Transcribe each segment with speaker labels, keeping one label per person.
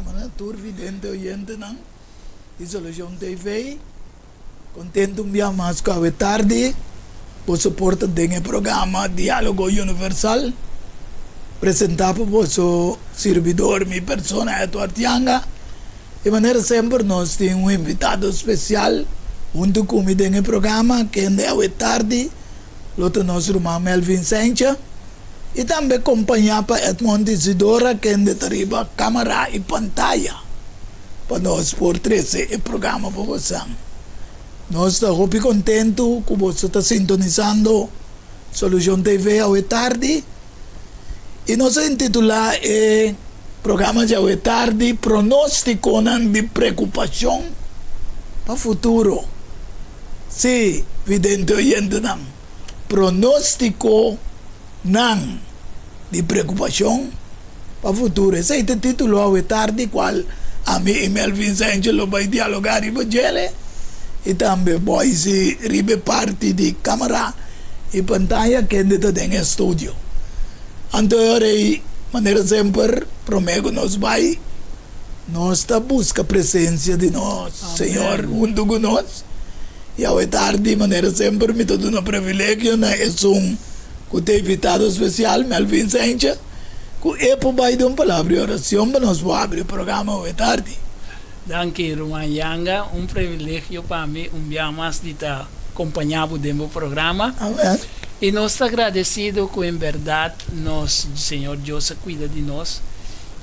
Speaker 1: yama na tur vidente oyentenan di Solucion TV. Contento un bia mas cu awe tardi boso por ta den e programa Dialogo Universal presenta pa boso sirbidor mi persona Edward Yanga. Di manera semper nos tin un invitado special hunto cu mi den e programa kende awe tardi lo ta nos ruman Melvin Sencha y tambe compaña pa Edmond Isidora kende ta riba camara y pantaya. Pa nos por trece e programa pa bosan. Nos ta hopi contento cu boso ta sintonisando Solucion TV awe tardi y nos a intitula e programa di awe tardi Pronosticonan di Preocupacion pa Futuro. Si, vidente oyentenan, pronosticonan di preocupacion. Pa futuro. Esei ta e titulo awe tardi cual ami y Melvin Sanchez lo bay dialoga riba djele y tambe Boyce riba e parti di camara y pantaya kende ta den e studio. Anto e ora ey manera semper prome cu nos bay nos ta busca presencia di nos Señor hunto cu nos y awe tardi manera semper mi ta duna privilegio na esun cu ta invitado especial Melvin Sanchez. Ku e por bai den un palabra di oracion pa nos por habri e programa awe tardi.
Speaker 2: Danki ruman Yanga, un privilegio pa mi un bia mas di ta kompañá bo den bo programa.
Speaker 1: Amen.
Speaker 2: I nos ta agradesido ku en bèrdat nos Señor Dios a kuida di nos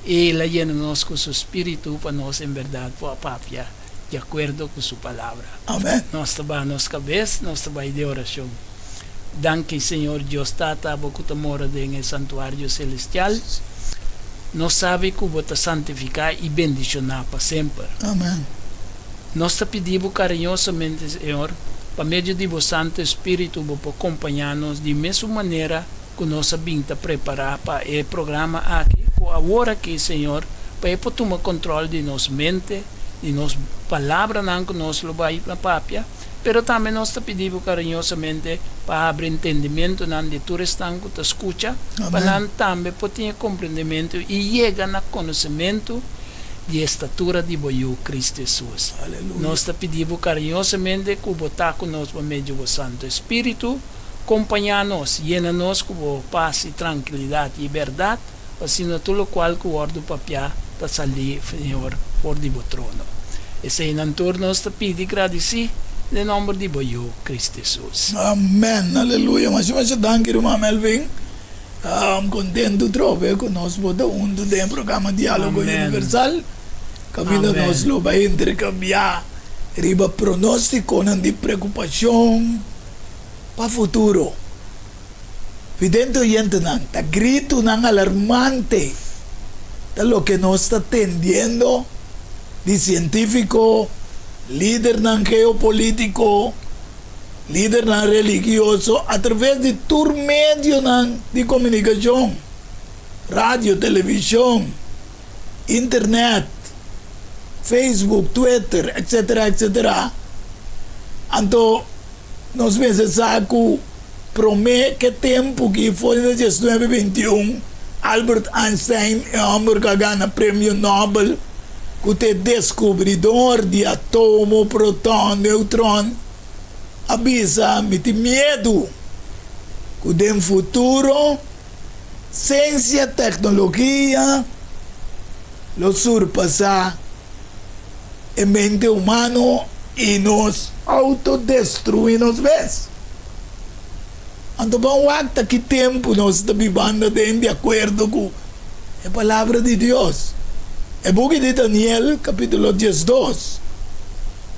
Speaker 2: i El a yena nos ku su Spiritu pa nos en bèrdat por a papia di akuerdo ku su Palabra.
Speaker 1: Amen.
Speaker 2: Nos ta baha nos kabes, nos ta bai den orashon. Danki Señor Dios Tata bo ku ta mora den e santuario selestial. Nos sabi ku bo ta santifiká i bendishoná pa semper.
Speaker 1: Amen.
Speaker 2: Nos ta pidi bo kariñosamente Señor, pa medio di bo Santu Espíritu bo por kompañá nos di mesun manera ku nos a bin ta prepará pa e programa aki ku awor aki Señor pa e por tuma kontròl di nos mente, di nos palabranan ku nos lo bai na papia. Pero tambe nos ta pidi bo kariñosamente pa habri entendimentunan di tur esnan ku ta skucha, pa nan tambe por tin e komprendimentu i yega na konosementu di e statura di bo Yu, Kristu Hesus. Nos ta pidi bo kariñosamente ku bo ta ku nos pa medio bo Santu Espíritu, kompañá nos, yena nos ku bo pas i trankilidat i bèrdat, Pa asina tur lokual ku wòrdu papiá ta salí, Señor, for di bo trono. Eseinan tur nos ta pidi gradisí den nòmber di bo Yu, Kristu Hesus.
Speaker 1: Amen aleluya masha masha danki ruman Melvin kontentu trobe ku nos por ta huntu den e programa Dialogo Universal kaminda nos lo bai interkambiá riba pronostikonan di preokupashon pa futuro. Vidente oyentenan, ta gritunan alarmante ta loke nos ta tendiendo di sientífiko, lidernan geopolítiko, lidernan religioso atraves di tur medionan di komunikashon, radio, televishon, internet, Facebook, Twitter, etcetera, etcetera. Anto Nos mester sa ku promé ke tempu ki for na diesnuebe bintiun, Albert Einstein, e hòmber ku a gana Premio Nobel, ku ta e deskubridor di atomo, proton, neutron, a bisa, Mi tin miedu ku den futuro siensia, teknologia lo surpasá e mente humano i nos autodestruí nos mes. Anto ban wak ta ki tempu nos ta bibando aden di akuerdo ku e Palabra di Dios. E buki di Daniel, kapítulo diesdos,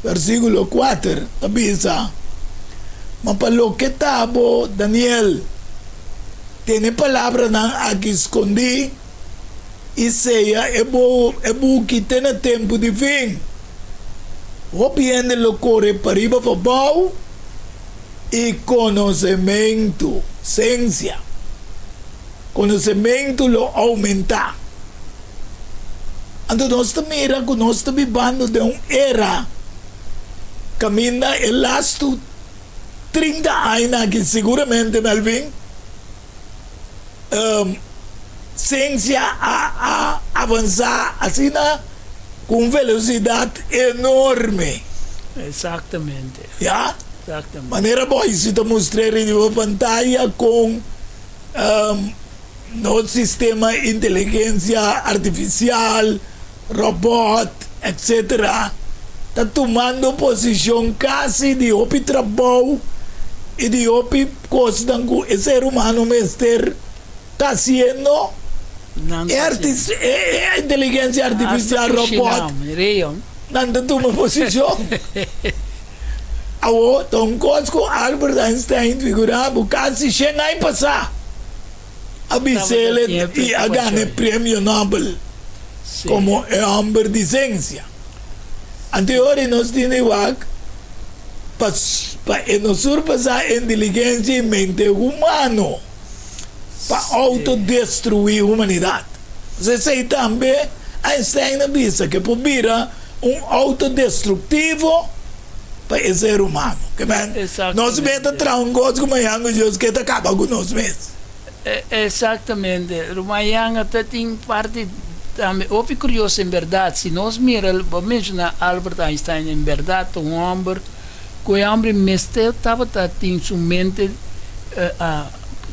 Speaker 1: versíkulo kuater, ta bisa, Ma pa loke ta bo, Daniel, tene e palabranan aki skondí, i seya e e buki te na tempu di fin. Hopi hende lo kore pariba pabou i konosementu, sensia, konosementu lo oumentá. Anto nos ta mira ku nos ta bibando den un era kaminda e lastu 30 aña aki siguramente, Melvin, Siensia a avansá asina. Ku un velosidat enorme.
Speaker 2: Exactamente.
Speaker 1: Ya?
Speaker 2: Exactamente.
Speaker 1: Manera bo si ta mustr'é riba pantaya kon nos sistema inteligensia artifisial, robòt, etcetera, ta tumando posishon kasi di hopi trabou i di hopi kosnan ku e ser humano mester ta hasiendo.
Speaker 2: Nan
Speaker 1: E
Speaker 2: ta
Speaker 1: arti
Speaker 2: hasiendo.
Speaker 1: e inteligensia
Speaker 2: Hasta
Speaker 1: artifisial,
Speaker 2: kushiná,
Speaker 1: robòt,
Speaker 2: Reon.
Speaker 1: nan ta tuma posishon. Awor, ta un kos ku Albert Einstein figurá ku kasi shen aña pasá a bis'el i a gana e premio Nobel komo e hòmber di siensia. Anto e ora nos tin di wak pa pa e no surpasá e inteligensia i mente humano pa outodestruí humanidat. Esei tambe Einstein a bisa ku e por bira un outodestruktivo pa e ser humano. Ke men, nos mes ta traha un kos ku mañan ku Dios ke ta kaba ku nos mes.
Speaker 2: Exactamente. Ruman Yanga ta tin parti tambe hopi curioso en berdad. Si nos mira, bo menciona Albert Einstein, en berdad ta un homber cu e homber mester tabata tin su mente,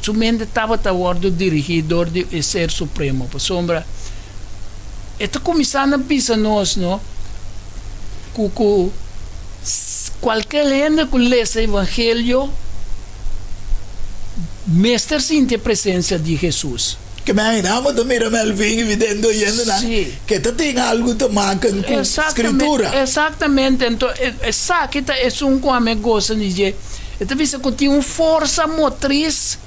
Speaker 2: su mente tabata wordo dirigi door di e ser supremo. Pasobra e ta cuminsa na bisa nos, no, cu cu cualkier hende cu lesa evangelio mester sinti e presencia di Jesus.
Speaker 1: Ke men aina bo ta mira Melvin evidente oyentenan ke ta tin algu te maken ku Skritura.
Speaker 2: Exactamente, enton esaki ta esun ku ami a gosa di dje. E ta bisa ku tin un forsa motris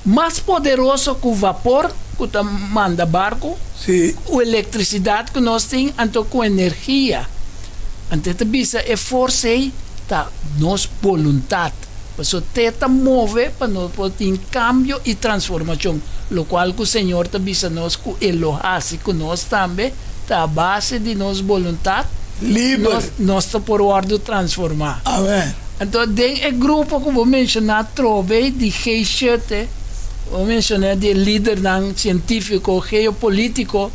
Speaker 2: mas poderoso ku vapor ku ta manda barku, ku elektrisidat ku nos tin, anto ku energia. Anto e ta bisa e forsa ei ta nos boluntat. Pasobra te ta move pa nos por tin kambio i transformashon, lokual ku Señor ta bisa nos ku e lo hasi ku nos tambe ta a base di nos boluntat,
Speaker 1: Liber.
Speaker 2: nos ta por wòrdu transformá.
Speaker 1: Amen.
Speaker 2: Anto den e grupo ku bo menshoná atrobe di G7, bo menshoná di e lidernan sientífiko, geopolítiko,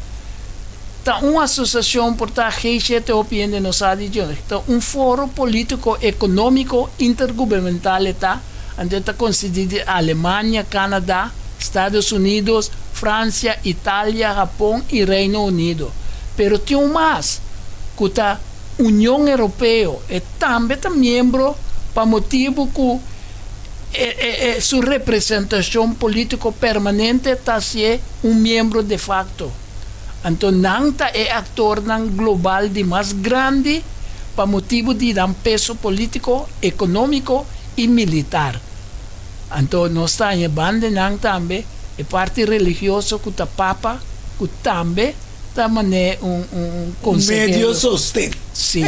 Speaker 2: ta un asosiashon por ta G7 hopi hende no sa di dje, ta un foro polítiko ekonómiko intergubernamental e ta, anto e ta konsistí di Alemania, Kanada, Estados Unidos, Fransia, Italia, Hapon i Reino Unido. Pero tin un mas, ku ta Union Europeo, e tambe ta miembro pa motibu ku e su representashon polítiko permanente ta hasié un miembro de facto. Anto nan ta e aktornan global di mas grandi pa motibu di nan peso polítiko, ekonómiko i militar. Anto nos ta haña banda nan tambe e parti religioso ku ta papa ku tambe ta manera un
Speaker 1: Un
Speaker 2: konsehero.
Speaker 1: medio sosten.
Speaker 2: Sí.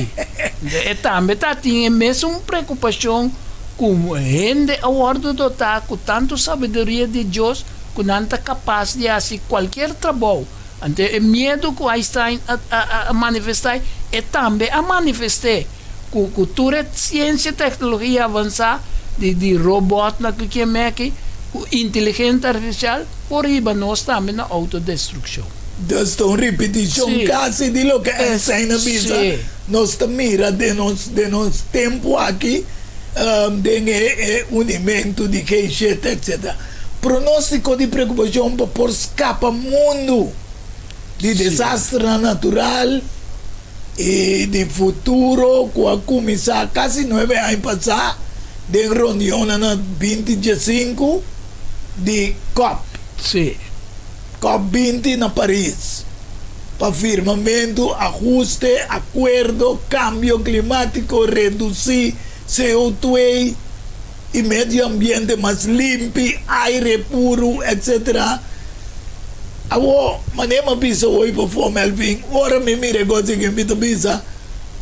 Speaker 2: E tambe ta tin e mesun preokupashon ku hende a wòrdu dotá ku tantu sabiduria di Dios ku nan ta kapas di hasi kualkier trabou. Anto e miedu ku Einstein a a manifestá e tambe a manifest'é ku ku tur e siensia i teknologia avansá di di robòtnan ku kier meki ku inteligente artifisial por hiba nos tambe na outodestrukshon.
Speaker 1: Dus ta un ripitishon kasi di loke Einstein a bisa. Nos ta mira den nos den nos tempu aki den e e unimentu di G7 etcetera. Pronóstiko di preokupashon pa por skapa mundu di desasternan natural i di futuro ku a kuminsá kasi nuebe aña pasá den reunionnan na binti diesinku di cop. Cop 20 na Paris pa firmamentu, ahuste, akuerdo, kambio klimátiko, redusí CO2 i medio ambiente mas limpi, aire puru, etc. Awor, manera mi a bisa hoy pafó, Melvin, ora mi mira e kos aki mi ta bisa,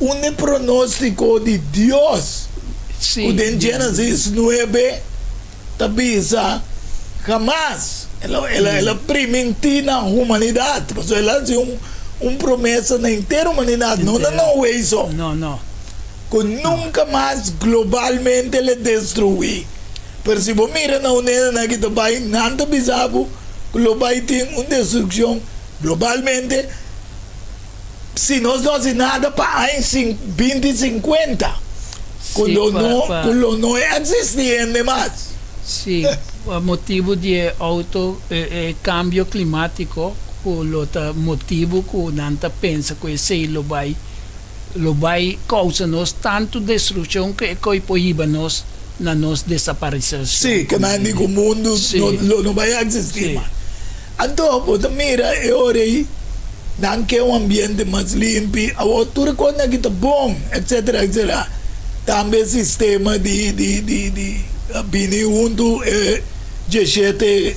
Speaker 1: un e pronóstiko di Dios ku den Génesis nuebe ta bisa, Hamas el a el a primintí na humanidat, pasobra el a hasi un un promesa na henter humanidat, no na Noe so, ku nunka mas globalmente el a destruí. Pero si bo mira na un hendenan ki ta bai, nan ta bisa bo ku lo bai tin un destrukshon globalmente. Si nos no hasi nada pa aña binti sinkuenta, ku lo no ku lo no eksistí hende mas.
Speaker 2: Sí, pa motibu di e outo e kambio klimátiko ku lo ta motibu ku nan ta pensa ku esei lo bai lo bai kousa nos tantu destrukshon ku e koi por hiba nos na nos desaparisashon.
Speaker 1: Sí, ke nan di ku mundu lo no bai eksistí mas. Anto bo ta mira e ora ei nan ke un ambiente mas limpi, awor tur e kosnan aki ta bon, etcetera, etcetera. Tambe e sistema di di di di bini huntu e dieshete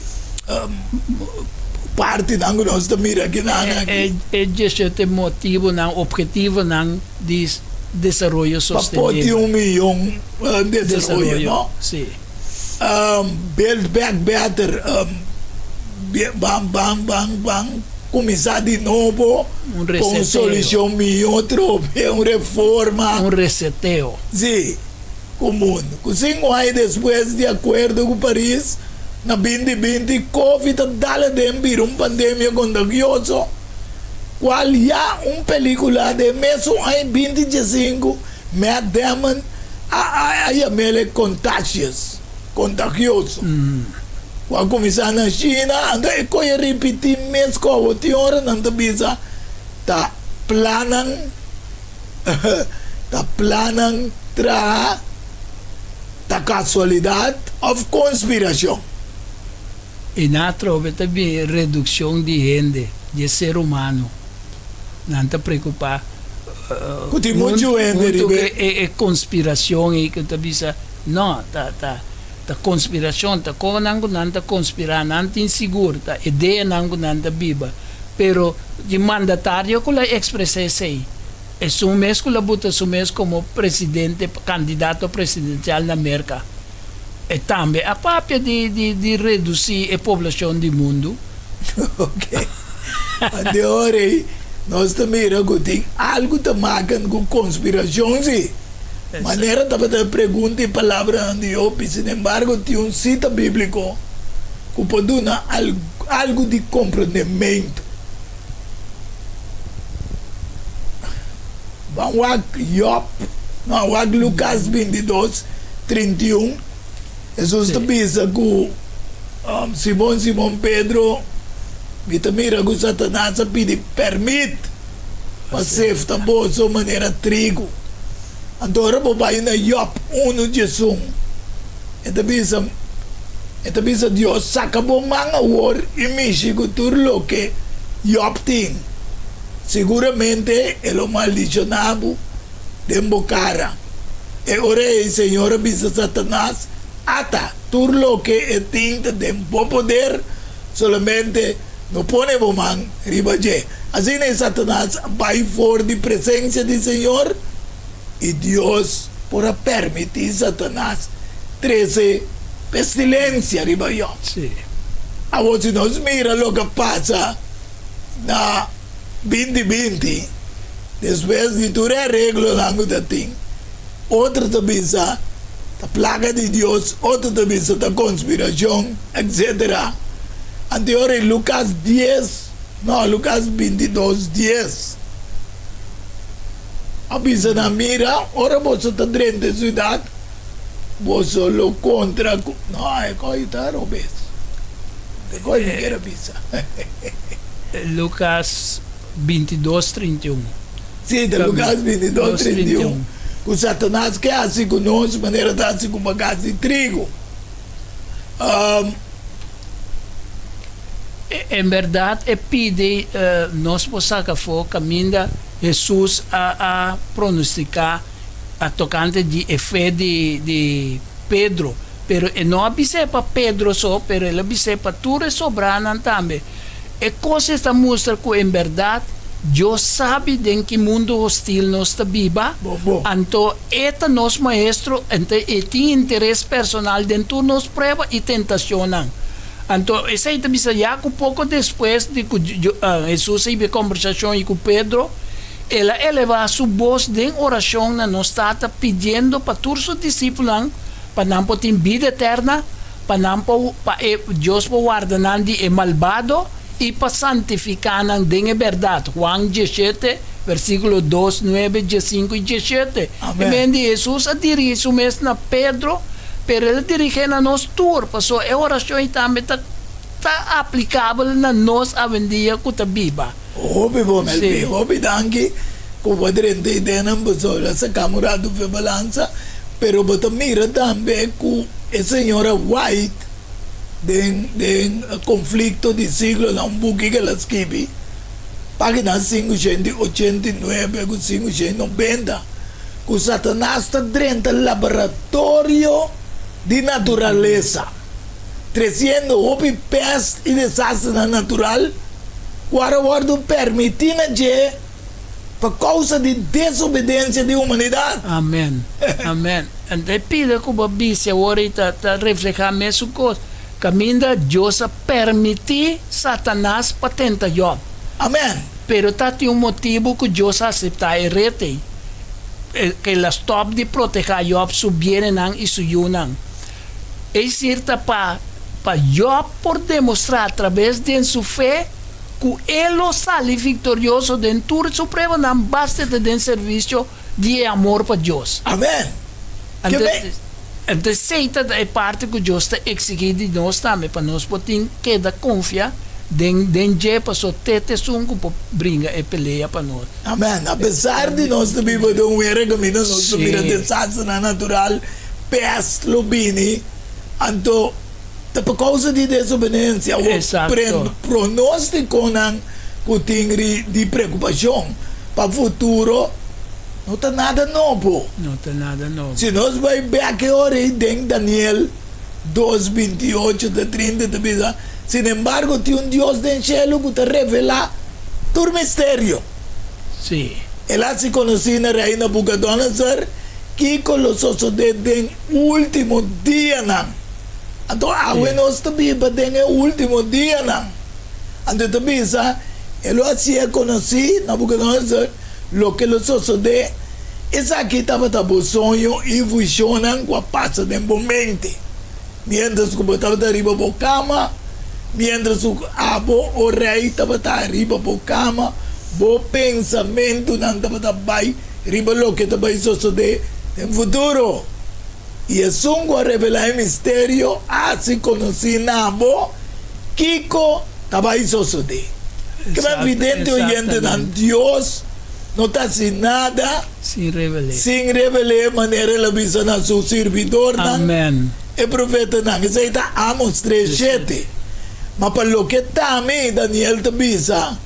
Speaker 1: partinan ku nos ta mira akinan aki.
Speaker 2: E dieshete motibonan, obhetivonan di desaroyo
Speaker 1: Pa por
Speaker 2: sostenibel.
Speaker 1: tin un miyon desaroyo, no?
Speaker 2: Desaroyo, si.
Speaker 1: Build back better, ban ban ban ban kuminsá di nobo
Speaker 2: Un
Speaker 1: ku un
Speaker 2: reseteo.
Speaker 1: solushon mihó trobe, un reforma.
Speaker 2: Un reseteo.
Speaker 1: Sí, ku mundu. Ku sinku aña despues di akuerdo ku Paris, na binti binti, Covid a dal aden bira un pandemia kontagioso, kual ya un pelikula den mesun aña binti diesinku Matt Damon a a yam'el e contagious, kontagioso. Ku a kuminsá na China, anto e koe a ripití mes kobo. Tin ora nan ta bisa ta plannan ta plannan traha, ta kasualidat òf konspirashon.
Speaker 2: I nan atrobe ta bin redukshon di hende, di e ser humano. Nan ta preokupá
Speaker 1: Ku tin muchu hende
Speaker 2: huntu
Speaker 1: riba
Speaker 2: ku e e konspirashon ei ku ta bisa, no, ta ta ta konspirashon, ta konan ku nan ta konspirá, nan tin sigur, ta ideanan ku nan ta biba. Pero di mandatario ku lo a ekspresá esei, esun mes ku lo a buta su mes komo presidente, kandidato presidensial na Merka. E tambe a papia di di di reduci e poblacion di mundu.
Speaker 1: Ok. Ante ora ei nos ta mira ku tin algu ta maken ku konspirashon si. Manera tabata e pregunta i palabranan di Job, sinembargo tin un sita bíbliko ku por duna algu di komprondementu. Ban wak Job, no, wak Lukas bintidos, 31, Hesus ta bisa ku Simon, Simon Pedro, mi ta mira ku Satanas a pidi pèrmit pa sefta boso manera trigu. Anto ora bo bai na Job unu diesun, e ta bisa, e ta bisa Dios, Saka bo man awor i mishi ku tur loke Job tin. Siguramente e lo maldishoná bo den bo kara. E ora ei Señor a bisa Satanas, Ata, tur loke e tin ta den bo poder, solamente no pone bo man riba dje. Asina ei Satanas a bai for di presensia di Señor, i Dios por a permití Satanas trese pestilensia riba Job. Awor si nos mira loke a pasa na binti binti, despues di tur e areglonan ku ta tin, otro ta bisa ta plaga di Dios, otro ta bisa ta konspirashon, etsetera. Anto e ora ei Lukas dies, no, Lukas bintidos dies a bisa nan, Mira, ora boso ta drenta e siudat, boso lo kontra ku, no, e kos ta robes, e kos mi kier a bisa.
Speaker 2: Lukas bintidos, 31.
Speaker 1: Sí, ta Lukas bintidos, 31. Ku Satanas ke hasi ku nos manera ta hasi ku bagas di trigu.
Speaker 2: En bèrdat e pidi nos por saka afó kaminda Hesus a pronostiká a tokante di e fe di Pedro. Pero e no a bis'é pa Pedro so, pero el a bis'é pa tur e sobranan tambe. E kos ei ta mustra ku en bèrdat Dios sabi den ki mundu hostil nos ta biba, anto E ta nos Maestro, anto E tin interes personal den tur nos prueba i tentashonnan. Anto esei ta bisa ya ku poko despues di ku Hesus a hiba e kombersashon ei ku Pedro, El a elevá su bos den orashon na nos Tata pidiendo pa tur su disipelnan pa nan por tin bida eterna, pa nan por, pa e Dios por warda nan di e malbado. i pa santifiká nan den e bèrdat, Juan diesshete, versíkulo dos, nuebe, diesinku i diesshete. E men di Hesus a dirigí su mes na Pedro, pero el a dirigé na nos tur, pasobra e orashon ei tambe ta ta aplikabel na nos awendia ku ta biba.
Speaker 1: Hopi bon, Melvin. Hopi danki ku bo a drenta ideanan pasobra a saka un ratu fe balansa, pero bo ta mira tambe ku e señora White den den Konflikto di Siglonan, un buki ku el a skibi, página 589 ku 590, ku Satanas ta drenta laboratorio di naturalesa, tresiendo hopi pèst i desasternan natural ku a wòrdu pèrmití na dje pa kousa di desobedensia di humanidat.
Speaker 2: Amen. Amen. Anto e pida ku bo a bisa awor ei ta ta reflehá mesun kos. Kaminda Dios a permití Satanas pa tenta Jòb.
Speaker 1: Amen.
Speaker 2: Pero ta tin un motibu ku Dios a aseptá e ret ei, ku el a stòp di protehá Jòb su bienenan i su yunan. Ei sir ta pa pa Jòb por demostrá atrabes den su fe ku e lo sali viktorioso den tur su pruebanan basta e ta den servisio di e amor pa Dios.
Speaker 1: Amen.
Speaker 2: Anto anto esei ta e parti ku Dios ta eksigí di nos tambe, pa nos por tin keda konfia den den dje, pasobra te ta esun ku por bringa e pelea pa nos.
Speaker 1: Amen. Apesar di nos ta biba den un era kaminda nos ta mira desasternan natural, pest lo bini, anto ta pa kousa di desobedensia. Awor pronostikonan ku tin ri di preokupashon pa futuro no ta nada nobo.
Speaker 2: No ta nada nobo.
Speaker 1: Si nos bai bek e ora ei den Daniel dos, 28 te 30 ta bisa, Sinembargo tin un Dios den shelu ku ta revelá tur misterio.
Speaker 2: Sí.
Speaker 1: El a hasi konosí na rei Nabukodonosor kiko lo sosodé den último dianan. Anto awe nos ta biba den e último dianan. Anto e ta bisa, E lo hasié konosí, Nabukodonosor, loke lo sosodé. Esaki tabata bo soño i vishonnan ku a pasa den bo mente miéntras ku bo tabata riba bo kama, miéntras ku abo, o rei, tabata riba bo kama, bo pensamentunan tabata bai riba loke ta bai sosodé den futuro. I esun ku a revelá e misterio a hasi konosí na bo kiko ta bai sosodé. Kaba vidente oyentenan, Dios no ta hasi nada
Speaker 2: sin revel'é,
Speaker 1: sin revel'é manera el a bisa na su sirbidornan, e profetanan. Esei ta Amos tres shete. Ma pa loke ta mi, Daniel ta bisa,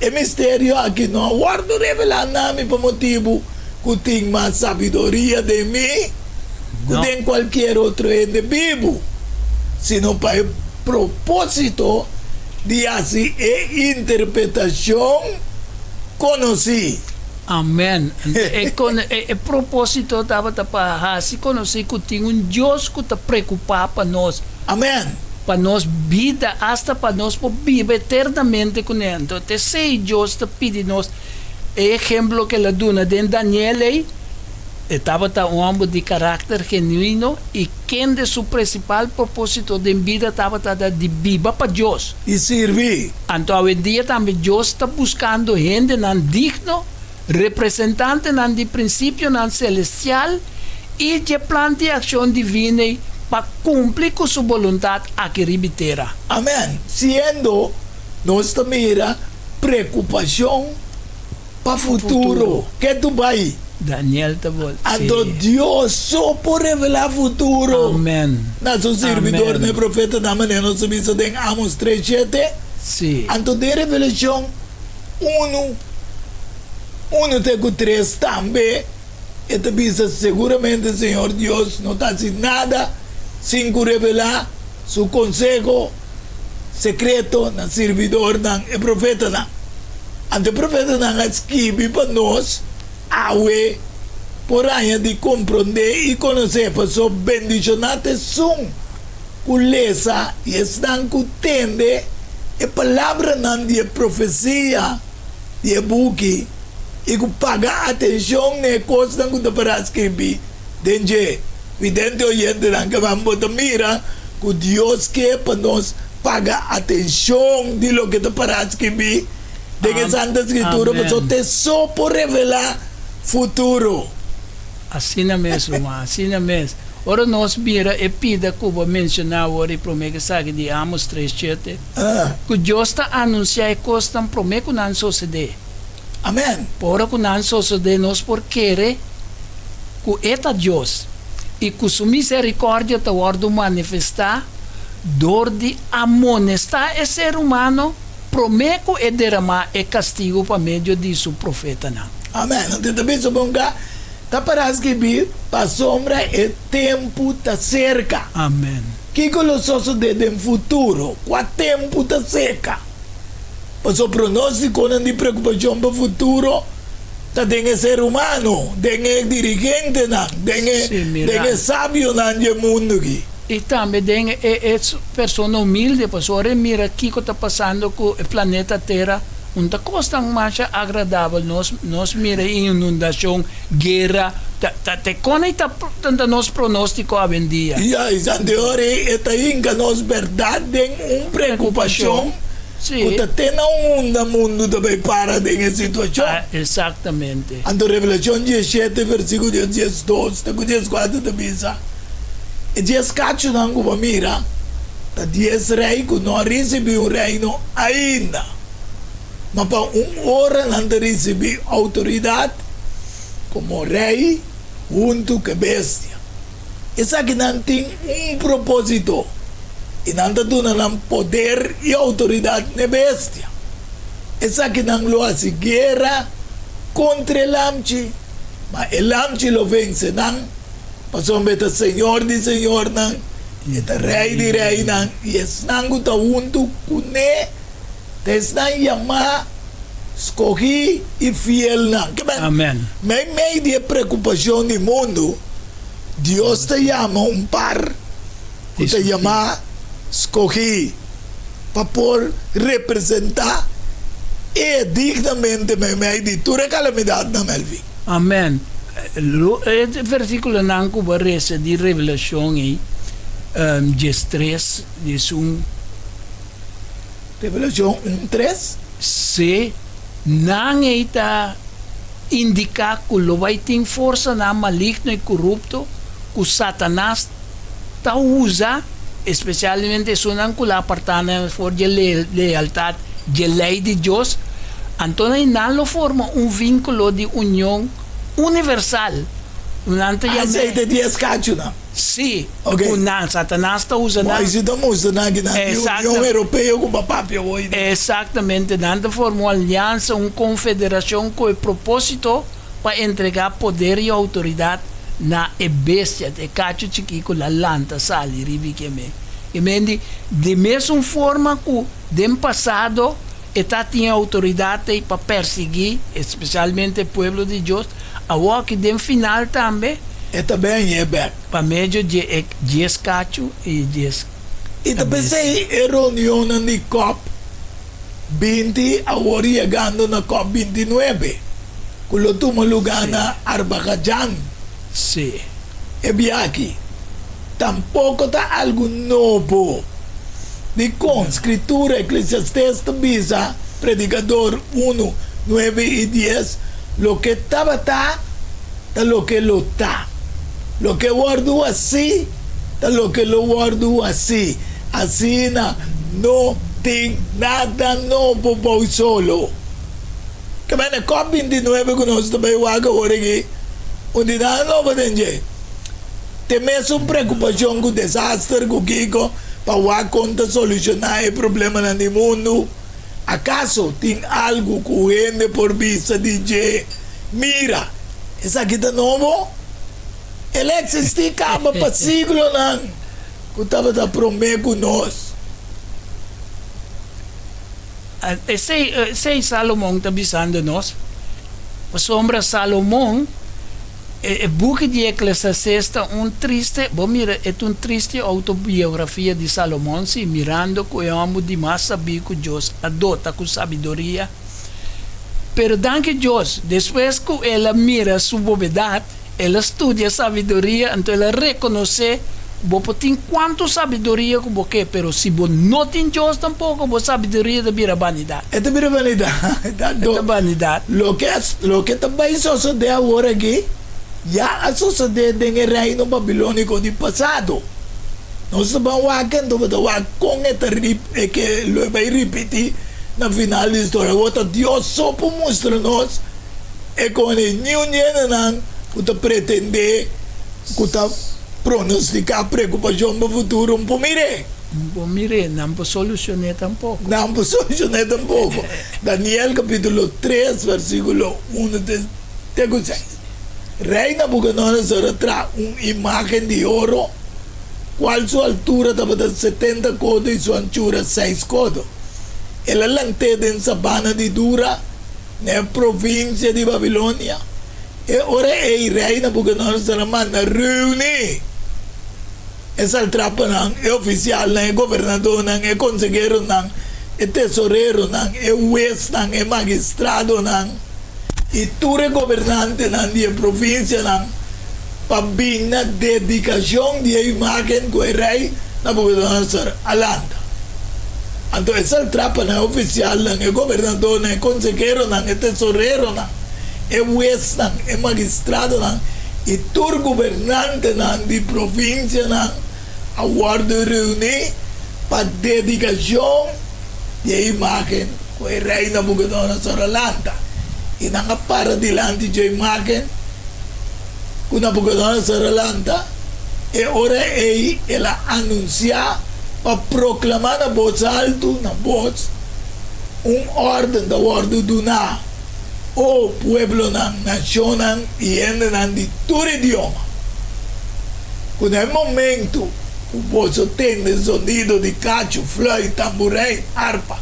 Speaker 1: E misterio aki no a wòrdu revelá na mi pa motibu ku tin mas sabiduria den mi ku den kualkier otro hende bibu, sino pa e propósito di hasi e interpretashon konosí.
Speaker 2: Amèn. E propósito tabata pa hasi konosí ku tin un Dios ku ta preokupá pa nos.
Speaker 1: Amèn.
Speaker 2: Pa nos bida, asta pa nos por biba eternamente kuné. Anto ta esei Dios ta pidi nos. E ehemplo ku el a duna den Daniel ei, e tabata un hòmber di karakter genuino i kende su prinsipal propósito den bida tabata di biba pa Dios.
Speaker 1: I sirbi.
Speaker 2: Anto awendia tambe Dios ta buskando hendenan digno, representantenan di prinsipionan selestial i dje plan di akshon divino ei pa kumpli ku su boluntat aki riba tera.
Speaker 1: Amen. Siendo nos ta mira preokupashon pa futuro, ke tu bai?
Speaker 2: Daniel ta bol, si.
Speaker 1: Anto Dios so por revelá futuro
Speaker 2: Amen.
Speaker 1: na su sirbidornan e profetanan, manera nos a bisa den Amos tres shete.
Speaker 2: Si.
Speaker 1: Anto den Revelashon unu, unu te ku tres tambe e ta bisa seguramente Señor Dios no ta hasi nada sin ku revelá su konseho sekreto na sirbidornan e profetanan. Anto e profetanan a skibi pa nos awe por haña di komprondé i konosé, pasobra bendishoná ta esun ku lesa i esnan ku tende e palabranan di e profesia di e buki i ku paga atenshon na e kosnan ku ta pará skibí den dje. Vidente oyentenan, kaba bo ta mira ku Dios ke pa nos. paga atenshon di loke ta pará skibí den e Santa Skritura, pasobra te so por revelá futuro.
Speaker 2: Asina mes, ruman, asina mes. Ora nos mira e pida ku bo a menshoná awor i promé ku esaki di Amos tres shete, ku Dios ta anunsiá e kosnan promé ku nan sosodé.
Speaker 1: Amèn.
Speaker 2: Ora ku nan sosodé nos por kere ku E ta Dios i ku Su miserikòrdia ta wòrdu manifestá dor di amonestá e ser humano promé ku E deramá e kastigu pa medio di Su profetanan.
Speaker 1: Amèn. Anto ta bisa bon ka ta pará skibí, Pasobra e tempu ta serka.
Speaker 2: Amèn.
Speaker 1: Kiko lo sosodé den futuro? Kua tempu ta serka? Pasobra pronóstikonan di preokupashon pa futuro ta den e ser humano, den e dirigentenan, den e den e sabionan di e mundu aki.
Speaker 2: I tambe den e e persona humilde, pasobra ora e mira kiko ta pasando ku e planeta Tera, un ta kosnan masha agradabel nos nos mira inundashon, guera, ta ta te kon ei ta ta nos pronóstiko awendia.
Speaker 1: Ya, i Santi ora e ta hinka nos bèrdat den un preokupashon. Ku ta te na unda mundu ta bai para den e situashon.
Speaker 2: Exactamente.
Speaker 1: Anto Revelashon diesshete versíkulo diesdos te ku dieskuater ta bisa, E dies kachunan ku bo a mira ta dies rei ku no a risibí un reino ainda, ma pa un ora nan ta risibí outoridat komo rei huntu ku e bestia. Esakinan tin un propósito, i nan ta duna nan poder i outoridat n'e bestia. Esakinan lo hasi guera kontra e Lamchi, ma e Lamchi lo vense nan, pasobra e ta Señor di señornan i e ta Rei di reinan, i esnan ku ta huntu kuné ta esnan yamá, skohí i fielnan.
Speaker 2: Amen.
Speaker 1: Meimei di e preokupashon di mundu, Dios ta yama un par ku ta yamá skohí pa por representá E dignamente meimei di tur e kalamidatnan, Melvin.
Speaker 2: Amen. E versíkulonan ku bo a resa di Revelashon ei, diestres, diesun.
Speaker 1: Revelashon un tres.
Speaker 2: Sí, nan ei ta indiká ku lo bai tin forsanan maligno i korupto ku Satanas ta usa, espesialmente esunnan ku lo apartá nan for dje lealtat dje lei di Dios. Anto nan lo forma un vínkulo di union universal. Nan ta yam'é.
Speaker 1: Esei ta dies kachunan.
Speaker 2: Sí, ku nan, Satanas ta usa nan.
Speaker 1: Moises ta mustra nan ki nan di Union Europeo ku pa papia hoy
Speaker 2: di. Exactamente, nan ta forma un aliansa, un confederacion ku e proposito pa entrega poder i autoridad na e bestia, e kachu chikí ku la lanta sali riba i keme. I men di, di mesun forma ku den pasado e ta tin e autoridad ei pa persiguí especialmente e pueblo di Dios, awoki den final tambe.
Speaker 1: E ta ben e bek.
Speaker 2: Pa medio dje e dies kachu i e dies
Speaker 1: I ta
Speaker 2: kabesa.
Speaker 1: p'esei e reunionnan di cop 20 awor yegando na cop 29 ku lo tuma lugá na Arbagajan.
Speaker 2: Sí.
Speaker 1: E biaha tampoko ta algu nobo. Dikon? Skritura Eklesiastes ta bisa, Predikador unu, nuebe i dies, Loke tabata, ta loke lo ta. Loke wòrdu hasí, ta loke lo wòrdu hasí. Asina no tin nada nobo bou solo. Ke bene cop 29 ku nos ta bai wak awor aki, un di nada nobo den dje. Te mesun preokupashon ku desaster ku kiko pa wak kon ta solushoná e problemanan di mundu. Akaso tin algu ku hende por bisa di dje, Mira, esaki ta nobo? El a eksistí kaba pa siglonan ku tabata promé ku nos.
Speaker 2: Esei, esei Salomon ta bisando nos, pasobra Salomon, e, e buki di Eklesiastes ta un triste, bo mira, e ta un triste outobiografia di Salomon, si, mirando ku e hòmber di mas sabí ku Dios a dota ku sabiduria. Pero danki Dios, despues ku el a mira su bobedat, el a studia sabiduria, anto el a rekonosé. Bo por tin kuantu sabiduria ku bo ke, pero si bo no tin Dios tampoko, bo sabiduria ta bira banidat.
Speaker 1: E ta bira banidat.
Speaker 2: E ta banidat.
Speaker 1: Loke a, loke ta bai sosodé awor aki, ya a sosodé den e reino babilóniko di pasado. Nos ta ban wak anto bo ta wak kon e ta rip, e ke lo e bai ripití na final di historia. Awor ta Dios so por mustra nos e kon e niun di hendenan ku ta pretendé ku ta pronostiká preokupashon pa futuro un por mir'é.
Speaker 2: Un por mir'é, nan por solushon'é tampoko.
Speaker 1: Nan por solushon'é tampoko. Daniel kapítulo tres versíkulo uno te te ku seis. Rei Nabukodonosor a traha un imágen di oro, kual su altura tabata setenta kodo i su anchura seis kodo. El a lant'é den sabana di Dura, na e provinsia di Babilonia. E ora ei rei Nabukodonosor a manda reuní e saltrapanan, e ofisialnan, e gobernadónan, e konseheronan, e tesoreronan, e huesnan, e magistradonan i tur e gobernantenan di e provinsianan pa bin na dedikashon di e imágen ku e rei Nabukodonosor a lanta. Anto e saltrapanan, e ofisialnan, e gobernadónan, e konseheronan, e tesoreronan, e huesnan, e magistradonan i tur gobernantenan di provinsianan a wòrdu reuní pa dedikashon di e imágen ku e rei Nabukodonosor a lanta. I nan a para dilanti dje imágen ku Nabukodonosor a lanta. E ora ei el a anunsiá pa proklamá na bos altu, na bos, Un órden ta wòrdu duná. O pueblonan, nashonnan i hendenan di tur idioma, ku na e momentu ku boso tende zonido di kachu, fluit, tamburein, arpa,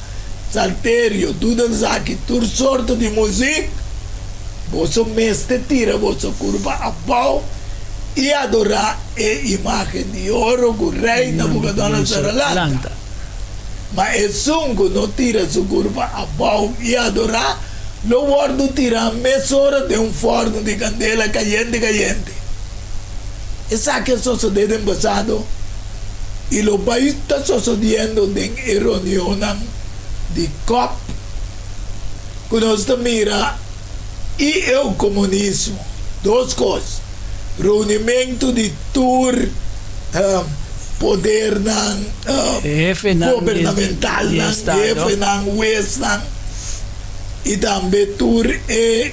Speaker 1: salterio, dudelzak i tur sorto di muzik, boso mester tira boso kurpa abou i adorá e imágen di oro ku Rei Nabukodonosor a lanta. Ma esun ku no tira su kurpa abou i adorá, lo wòrdu tirá mesora den un fòrnu di kandela kayente kayente. Esaki a sosodé den pasado i lo bai ta sosodiendo den e reunionnan di cop ku nos ta mira i e komunismo. Dos kos, reunimentu di tur podernan gobernamentalnan, hefenan, huesnan i tambe tur e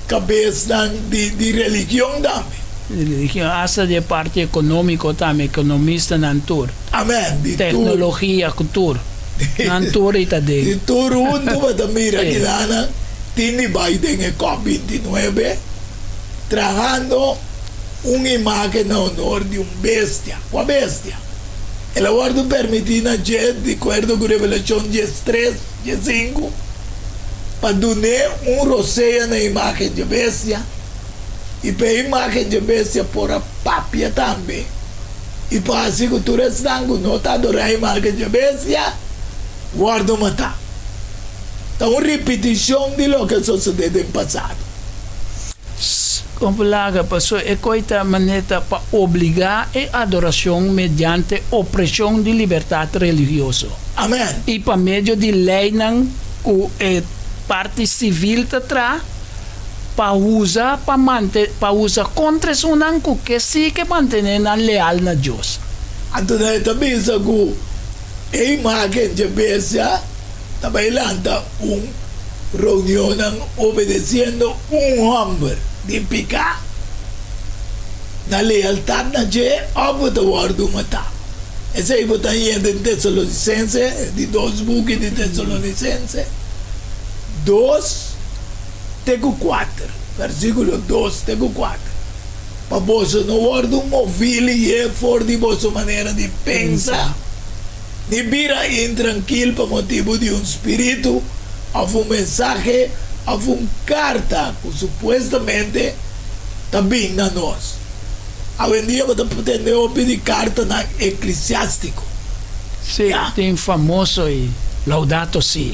Speaker 1: kabesnan di religion tambe.
Speaker 2: Religion, asta di e parti ekonómiko tambe, ekonomistanan tur.
Speaker 1: Amen, di tur.
Speaker 2: Teknologia ku tur. Nan tur i ta den.
Speaker 1: Di tur huntu bo ta mira kilanan tin di bai den e cop 29 trahando un imagen na honor di un bestia. Kua bestia? El a wòrdu permití na dje, di kuerdo ku Revelashon 13, 15, pa dun'é un rosea na imagen dje bestia, i pa e imagen dje bestia por a papia tambe, i pa hasi ku tur esnan ku no ta adorá e imagen dje bestia wòrdu matá. Ta un ripitishon di loke a sosodé den pasado.
Speaker 2: Kon por laga paso e koi ta manera pa obligá e adorashon mediante opreshon di libertat religioso.
Speaker 1: Amen.
Speaker 2: I pa medio di leinan ku e parti sivil ta traha pa usa pa mante pa usa kontra esunnan ku ke si ke mantené nan leal na Dios.
Speaker 1: Anto nan e ta bisa ku e imágen dje bestia ta bai lanta un reunionnan obedeciendo un homber di pica na lealtad na dje of bo ta wordo mata. Esey bo ta haña den Tesalonicense, e di dos buki di Tesalonicense, dos te cu cuater, versiculo dos te cu cuater, Pa boso no wordo movi lihe for di boso manera di pensa. Ni bira intrankil pa motibu di un spiritu òf un mensahe òf un karta ku supuestamente ta bin na nos. Awendia bo ta tende hopi di kartanan eklesiástiko.
Speaker 2: Sí, tin famoso i Laudato Si.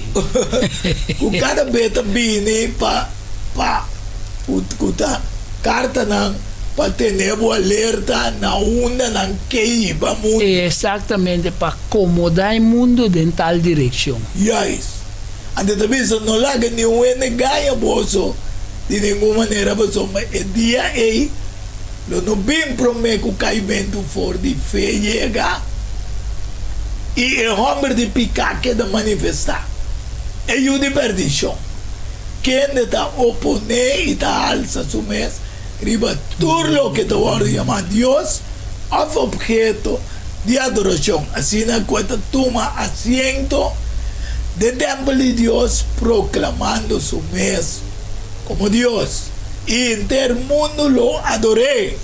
Speaker 1: Ku kada be ta bini pa pa ku ta kartanan. Pa tene bo alerta na unda nan ke hiba mundu.
Speaker 2: Exactamente, pa acomoda e mundu den tal direccion.
Speaker 1: Juist. Anto ta bisa no laga niun hende gaña boso di ningun manera pasobra e dia ei lo no bin prome ku kaimentu for di fe yega i e homber di piká keda manifestá, e yu di perdishon, kende ta oponé i ta halsa su mes riba tur loke ta wòrdu yamá dios òf opheto di adorashon, asina ku e ta tuma asiento den tèmpel di Dios proklamando su mes komo Dios, i henter mundu lo ador'é.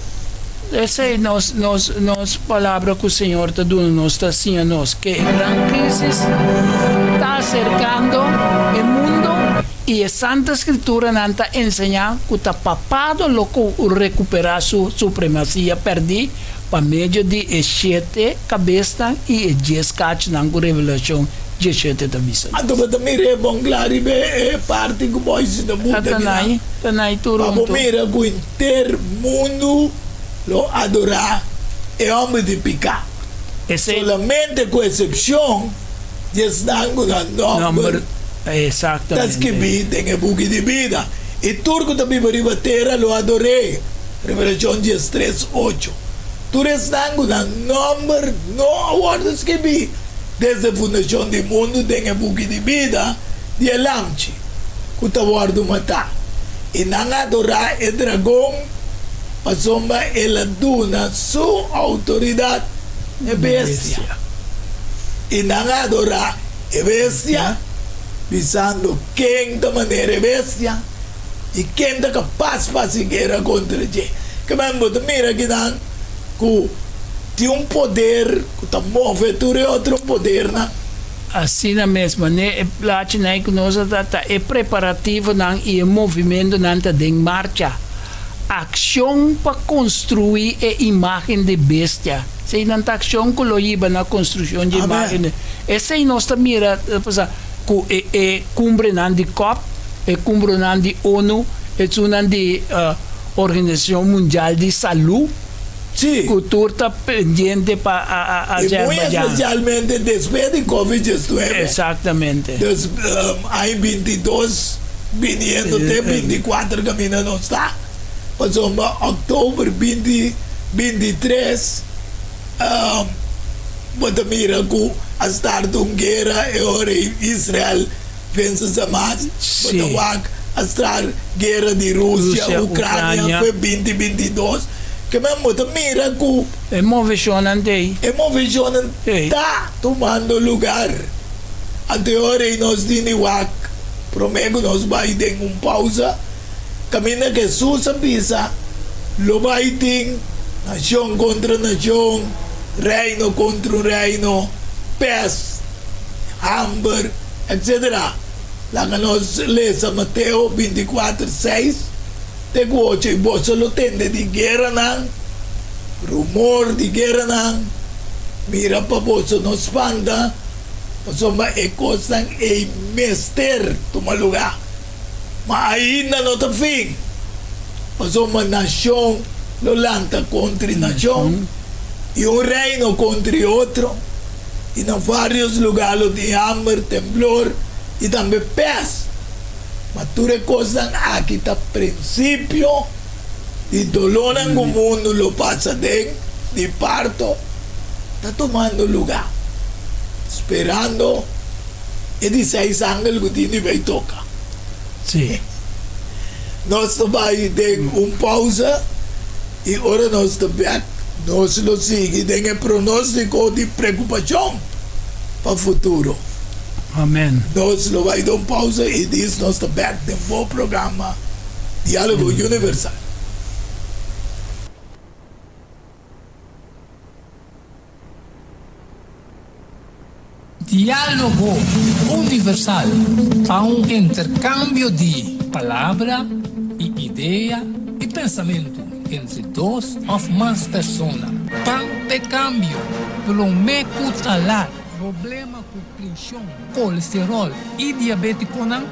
Speaker 2: Esei nos nos nos palabra ku Señor ta duna nos ta siña nos ke e gran krisis ta aserkando e mundo. I e Santa Skrituranan ta enseñá ku ta papado lo ku rekuperá su supremasia pèrdí pa medio di e shete kabesnan i e djes kachunan ku Revelashon diesshete ta bisa nos.
Speaker 1: Anto bo ta mira e bon kla riba e parti ku bo hasi ta buta
Speaker 2: Ta
Speaker 1: kinan,
Speaker 2: nai, ta nai tur
Speaker 1: pa bo
Speaker 2: huntu.
Speaker 1: mira ku henter mundu lo adorá e hòmber di piká,
Speaker 2: Esei.
Speaker 1: solamente ku eksepshon di esnan ku nan nòmber ta skibí den e buki di bida, i tur ku ta biba riba tera lo ador'é. Revelashon diestres, ocho. Tur esnan ku nan nòmber no a wòrdu skibí desde fundashon di mundu den e buki di bida di e Lamchi ku ta wòrdu matá, i nan a adorá e dragon pasobra el a duna su outoridat n'e bestia. I nan a adorá e bestia, bisando, Ken ta manera e bestia? I ken ta kapas pa hasi guera kontra dje? Kimen bo ta mira kinan ku tin un poder ku ta move tur e otro podernan?
Speaker 2: Asina mes, manera e plachinan ei ku nos a ta, ta e preparativonan i e movimentonan ta den marcha. Akshon pa konstruí e imágen di bestia. Eseinan ta akshon ku lo hiba na konstrukshon di imágen di. Esei nos ta mira pasa ku e e kumbrenan di cop, e kumbronan di ONU, esunnan di Organisashon Mundial di Salú, ku tur ta pendiente pa
Speaker 1: I muy
Speaker 2: Azerbaijan.
Speaker 1: espesialmente despues di covid diesnuebe.
Speaker 2: Exactamente.
Speaker 1: Dus aña bintidos biniendo te bintikuater kaminda nos ta. Pasobra oktober binti bintitres bo ta mira ku a start un guera e ora ei Israel venses Hamas. Bo ta wak a start guera di Rusia, Ucrania fue binti bintidos. Ke men bo ta mira ku.
Speaker 2: E moveshonnan ta ei.
Speaker 1: E moveshonnan ta tumando lugar. Anto e ora ei nos tin di wak prome ku nos bai den un pausa. Kaminda Hesus a bisa, Lo bai tin nashon kontra nashon, reino kontra un reino, pes, hamber, etsetera. Laga nos lesa Mateo bintikuater, seis te ku ocho, I boso lo tende di gueranan, rumor di gueranan, mira pa boso no spanta, pasobra e kosnan ei mester tuma lugá. Ma ainda no ta fin, pasobra nashon lo lanta kontra nashon i un reino kontra e otro, i na vários lugá lo tin hamber, temblor i tambe pès. Ma tur e kosnan aki ta prinsipio di dolónan ku mundu lo pasa den di parto ta tumando lugá, sperando. E di seis angel ku tin di bai toka.
Speaker 2: Sí.
Speaker 1: Nos ta bai den un pausa i ora nos ta bèk nos lo sigui den e pronóstiko di preokupashon pa futuro.
Speaker 2: Amen.
Speaker 1: Nos lo bai den un pausa i dis nos ta bèk den bo programa Diálogo Universal.
Speaker 3: Diálogo Universal ta un interkambio di palabra i idea i pensamentu entre dos òf mas persona. Pan p'e kambio, promé ku ta lat. Problema ku preshon, kolesteròl i diabétikonan.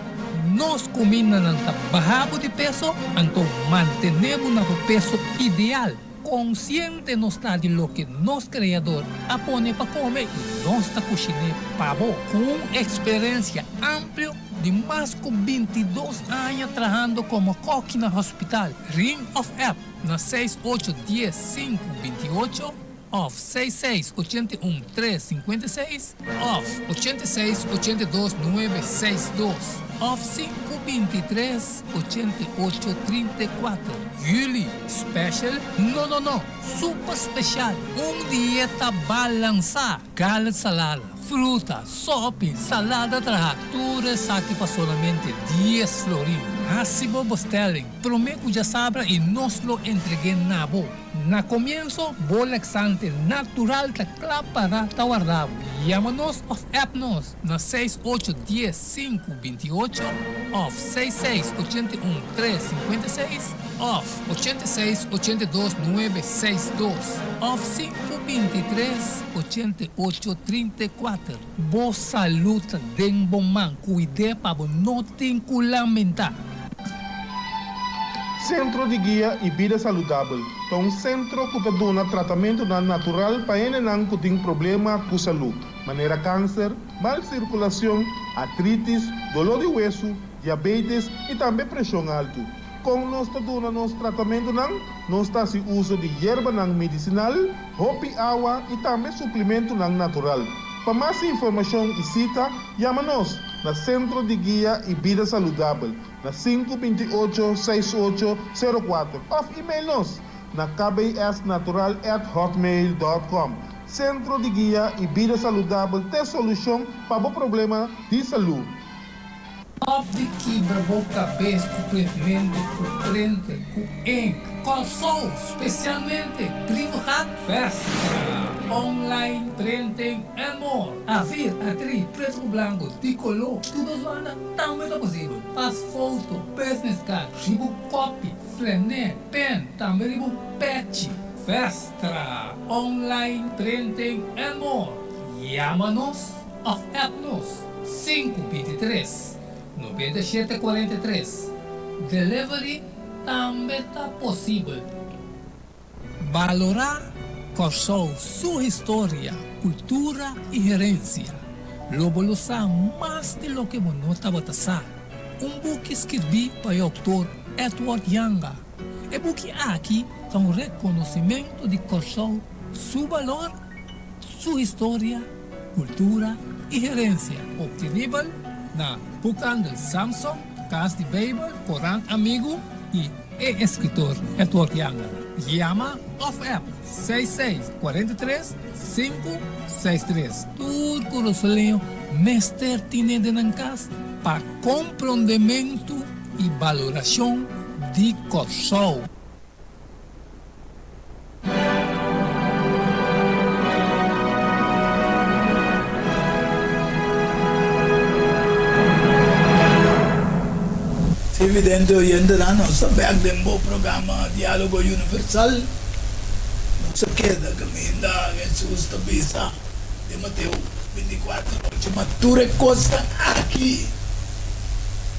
Speaker 3: Nos kumindanan ta baha bo di peso, anto mantené bo na bo peso ideal. Konsiente nos ta di loke nos Kreador a pone pa kome i nos ta kushiné pa bo. Ku un eksperensia amplio di mas ku bintidos aña trahando komo kòki na hospital, ring òf app na seis ocho dies sinku binti ocho òf seis seis ochenta i un tres sinkuenta i seis òf ochenta i seis ochenta i dos nuebe seis dos òf sinku bintitres ochenta i ocho trinta i kuater. Juli special? No no no! Super special! Un dieta balansá! Gala salada, fruta, sopi, salada traha, tur esaki pa solamente dies florin. Hasi bo bestelling promé ku djasabra i nos lo entreg'é na bo. Na komienso, bo laxante natural ta kla para ta warda bo. Yama nos òf app nos na seis ocho dies sinku binti ocho òf seis seis ochenta i un tres sinkuenta i seis òf ochenta i seis ochenta i dos nuebe seis dos òf sinku bintitres ochenta i ocho trinta i kuater. Bo salud ta den bo man, kuid'é pa bo no tin ku lamentá.
Speaker 4: Sentro di Guia i Bida Saludabel ta un sentro ku ta duna tratamentunan natural pa hendenan ku tin problema ku salú, manera kanser, mal sirkulashon, artritis, doló di wesu, diabetes i tambe preshon altu. Kon nos ta duna nos tratamentunan? Nos ta hasi uso di yerbanan medisinal, hopi awa i tambe suplimentunan natural. Pa mas informashon i sita, yama nos na Sentro di Guia i Bida Saludabel na sinku binti ocho seis ocho sero kuater òf email nos na kbsnatural at hotmail dòt kòm. Sentro di Guia i Bida Saludabel t'e solushon pa bo problema di salú.
Speaker 3: Stop di kibra bo kabes ku printmento, ku printer, ku ink. Kòrsou, spesialmente Brievengat Vestra. Online printing and more. Afir, atri, pretu ku blanku, di koló, tur dos banda tambe ta posibel. Pas foto, business card, riba kopi, flené, pen, tambe riba pechi. Vestra. Online printing and more. Yama nos òf app nos sinku bintitres, noventa i shete kuarenta i tres. Delivery tambe ta posibel. Balorá Kòrsou su historia, kultura i herensia. Lo bo lo sa mas di loke bo no tabata sa. Un buki skirbí pa e outor Edward Janga. E buki aki ta un rekonosimentu di Kòrsou su balor, su historia, kultura i herensia. Optenibel na Boekhandel Samson, Kas di Beibel, Korant Amigu i e eskritor Edward Janga. Yama òf app seis seis kuarenta i tres sinku seis tres. Tur kurasoleño mester tine den nan kas pa komprondementu i balorashon di Kòrsou.
Speaker 1: Televidente oyentenan, nos ta bek den bo programa Dialogo Universal. Nos a keda kaminda Hesus ta bisa den Mateo bintikuater ocho, Ma tur e kosnan aki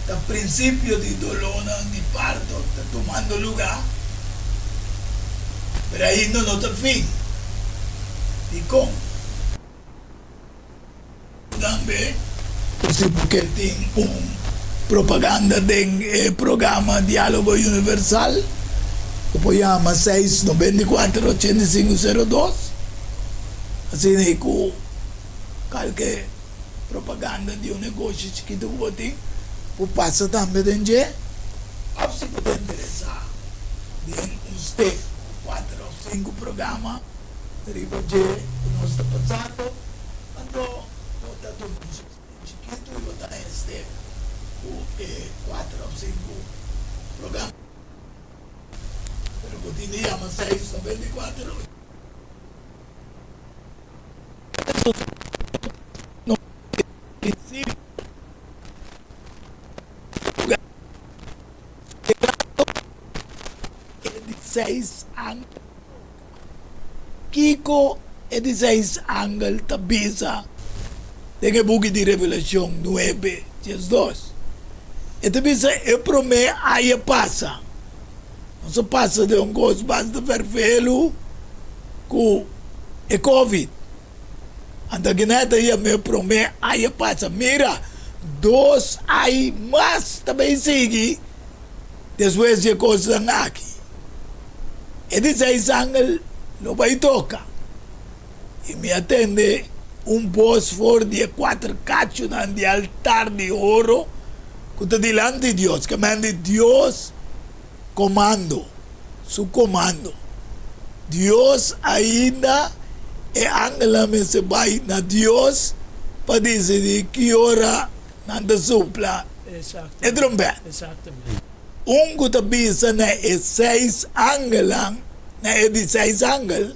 Speaker 1: ta prinsipio di dolónan di parto ta tumando lugá, pero ainda no ta fin. Dikon? Tambe ku si bo ke tin un propaganda den e programa Diálogo Universal, bo por yama seis noventa i kuater ochenta i sinku sero dos. Asina i ku kalke propaganda di un negoshi chikitu ku bo tin, por pasa tambe den dje. Òf si bo ta interesá den un stek ku kuater òf sinku programa riba dje ku nos ta pasando, Anto bo ta tuma un sosten chikitu i bo ta heste ku e kuater òf sinku programa. Pero bo tin di yama seis noventa i kuater noventa i sinku E di seis angel toka. Kiko e di seis angel ta bisa den e buki di Revelashon nuebe diesdos? E ta bisa e promé ai a pasa. Nos a pasa den un kos basta ferfelu ku e covid. Anto kina e ta yama e promé ai a pasa. Mira, dos ai mas ta bay sigui despues di e kosnan aki. E di seis angel lo bay toka. I mi a tende un bos for di e kuater kachunan di altar di oro ku ta dilanti Dios, ke men di Dios komando, su komando. Dios ainda e angelnan mester bai na Dios pa disidí ki ora nan ta supla e trompèt. Un ku ta bisa na e seis angelnan, na e di seis angel,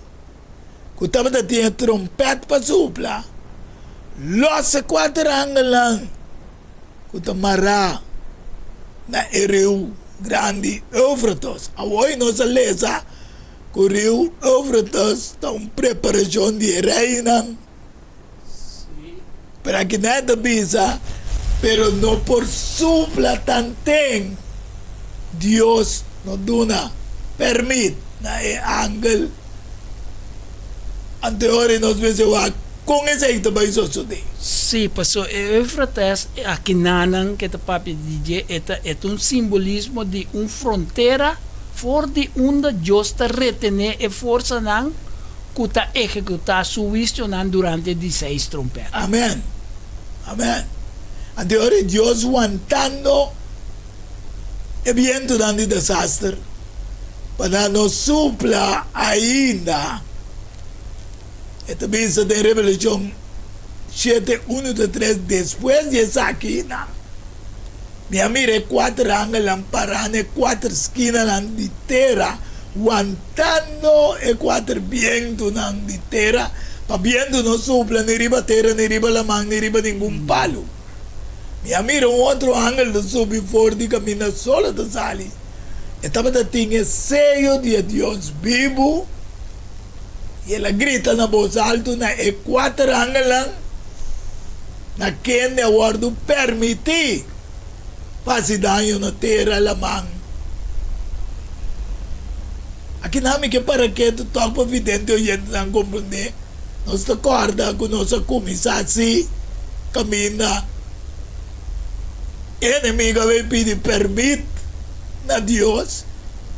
Speaker 1: ku tabata tin e trompèt pa supla, lòs e kuater angelnan ku ta mará na e riu grandi Eufrates. Awor nos a lesa ku riu Eufrates ta un preparashon di e reinan. Pero aki nan ta bisa, Pero no por supla tanten Dios no duna permit na e angel. Anto e ora ei nos mester wak kon esei ta bai sosodé.
Speaker 2: Sí, pasobra e Eufrates aki nanan ke ta papia di dje e ta e ta un simbolismo di un frontera for di unda Dios ta retené e forsanan ku ta ehekutá su huisionan durante di seis trompèt.
Speaker 1: Amèn. Amèn. Anto e ora ei Dios wantando e bientunan di desaster pa nan no supla ainda. E ta bisa den Revelashon shete, unu te tres, Despues di esakinan, mi a mira e kuater angelnan pará na e kuater skinanan di tera, wantando e kuater bientunan di tera, pa bientu no supla ni riba tera, ni riba laman, ni riba ningun palu. Mi a mira un otro angel ta subi for di kaminda solo ta sali. E tabata tin e seyo di e Dios bibu, i el a grita na bos altu na e kuater angelnan na kende a wòrdu permití pa hasi daño na tera, laman. Akinan mi ke para ketu tòg pa vidente oyentenan komprondé. Nos ta kòrda ku nos a kuminsá hasi kaminda e enemigu a bin pidi pèrmit na Dios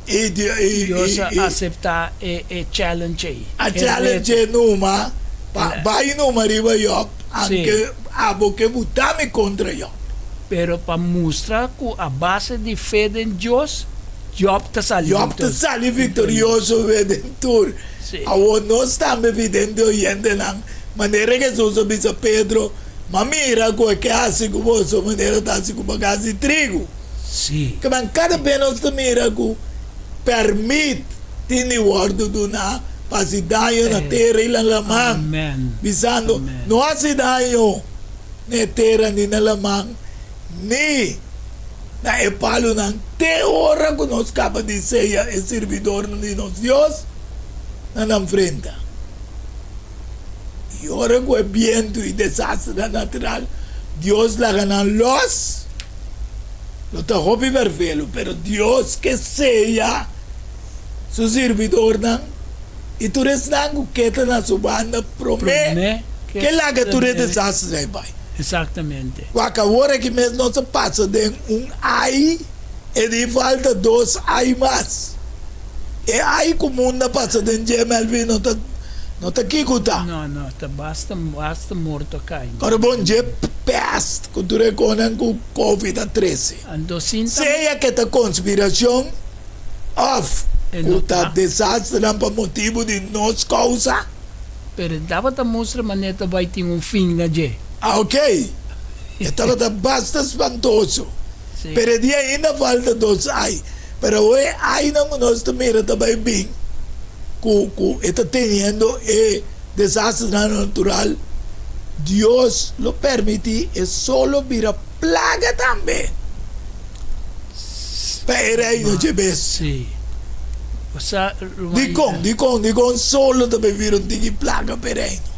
Speaker 1: i
Speaker 2: Dios a aseptá e challenge ei.
Speaker 1: A challenge ei numa pa bai numa riba Jòb, anke abo ke buta mi kontra Jòb.
Speaker 2: Pero pa mustra ku a base di fe den Dios, Jòb ta sali
Speaker 1: Jòb ta sali viktorioso den tur. Awor nos tambe vidente oyentenan, manera Hesus a bisa Pedro, M'a mira ku e ke hasi ku boso manera ta hasi ku bagas di trigu. Kemen kada be nos ta mira ku pèrmit tin di wòrdu duná pa hasi daño na tera i na laman, bisando, No hasi daño na e tera ni na laman ni na e palunan te ora ku nos kaba di seya e sirbidornan di nos Dios na nan frenta. I ora ku e bientu i desasternan natural, Dios laga nan lòs, lo ta hopi bervelu. Pero Dios ke seya su sirbidornan i tur esnan ku ke ta na su banda promé ke laga tur e desasternan ei bai.
Speaker 2: Exactamente.
Speaker 1: Wak awor aki mes nos a pasa den un ai e di falta dos ai mas. E ai ku mundu a pasa den dje Melvin no ta no ta kiko ta.
Speaker 2: No no ta basta basta morto a kai.
Speaker 1: Ora bon dje pest ku tur e konan ku covid a trese.
Speaker 2: Anto sin
Speaker 1: ta. Sea ke ta konspirashon òf ku ta desasternan pa motibu di nos kousa.
Speaker 2: Pero e tabata mustra manera ta bai tin un fin na dje.
Speaker 1: Ah ok. E tabata basta spantoso.
Speaker 2: Sí.
Speaker 1: Pero e dia ainda falta dos ai. Pero awor e ainan ku nos ta mira ta bai bin ku ku e ta teniendo e desasternan natural, Dios lo permití e solo bira plaga tambe pa e reino dje bes.
Speaker 2: Sí. Osea, ruman.
Speaker 1: Dikon? Dikon? Dikon solo ta bai bira un tiki plaga pa e reino?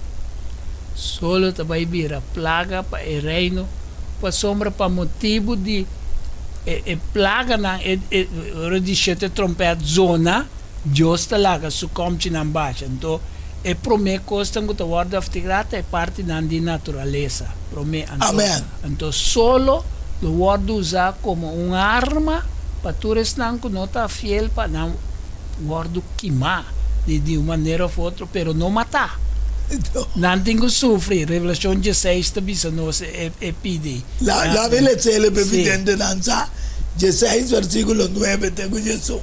Speaker 2: Solo ta bai bira plaga pa e reino pasobra pa motibu di. E e plaganan, e e ora di shete trompèt zona, Dios ta laga su kòmchinan basha. Anto e promé kosnan ku ta wòrdu aftigrá ta e partinan di naturalesa promé. Anto
Speaker 1: Amen.
Speaker 2: anto solo lo wòrdu usá komo un arma pa tur esnan ku no ta fiel pa nan wòrdu kimá di di un manera òf otro, pero no matá. Nan tin ku sufri. Revelashon dieseis ta bisa nos e e pidi.
Speaker 1: La la mi letsele pa e videntenan sa, dieseis versíkulo nuebe te ku diesun.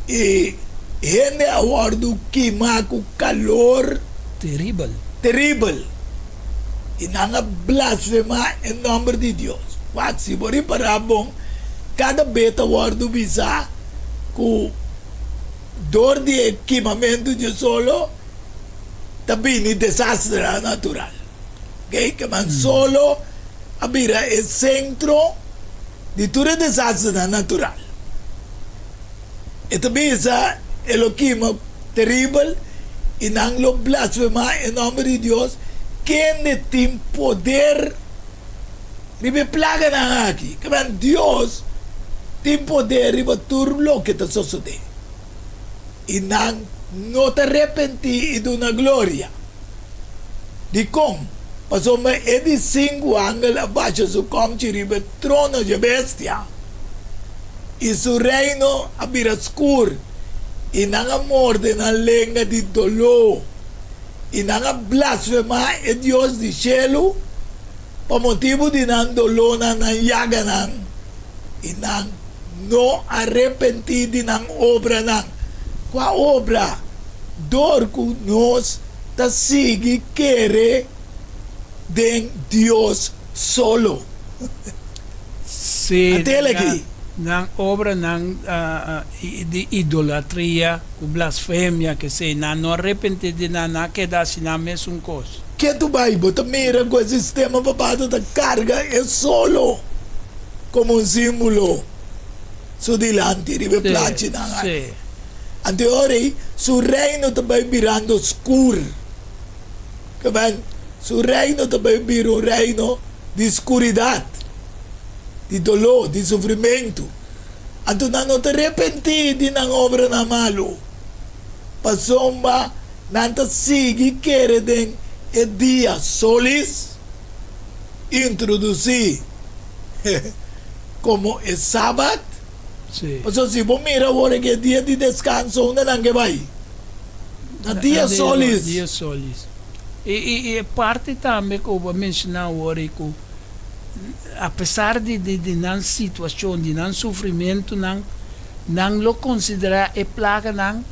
Speaker 1: I hende a wòrdu kimá ku kalor
Speaker 2: Teribel.
Speaker 1: teribel, i nan a blasfemá e nòmber di Dios. Wak, si bo ripará bon, kada be ta wòrdu bisá ku dor di e kimamentu dje solo ta bini desasternan natural. Oke, keman solo a bira e sentro di tur e desasternan natural. E ta bisa e lo kima teribel i nan lo blasfemá e nòmber di Dios, kende tin poder riba e plaganan aki. Kemen Dios tin poder riba tur loke ta sosodé i nan no ta repentí i duna gloria. Dikon? Pasobra e di sinku angel a basha su kòmchi riba e trono dje bestia, i su reino a bira skur, i nan a morde nan lenga di doló, i nan a blasfemá e Dios di shelu pa motibu di nan dolónan, nan yaganan, i nan no a repentí di nan obranan. Kua obra? Dor ku nos ta sigui kere den Dios solo.
Speaker 2: Sí,
Speaker 1: Atele aki.
Speaker 2: nan obranan di idolatria ku blasfemia, kesei, nan no a repentí di nan, nan a keda hasi nan mesun kos.
Speaker 1: Ke tu bai? Bo ta mira ku e sistema papado ta karga e solo komo un símbolo su dilanti riba e plachinan aki. Anto e ora ei su reino ta bai birando skur. Ke men, su reino ta bai bira un reino di skuridat, di doló, di sufrimentu. Anto nan no ta repentí di nan obranan malu, pasobra nan ta sigui kere den e dia solis introdusí komo e Sabat. Pasobra si bo mira awor e dia di deskanso, unda nan ke bai? Na dia solis.
Speaker 2: Dia solis. I e parti tambe ku bo a menshoná awor i ku apesar di di nan situashon, di nan sufrimentunan, nan lo konsiderá e plaganan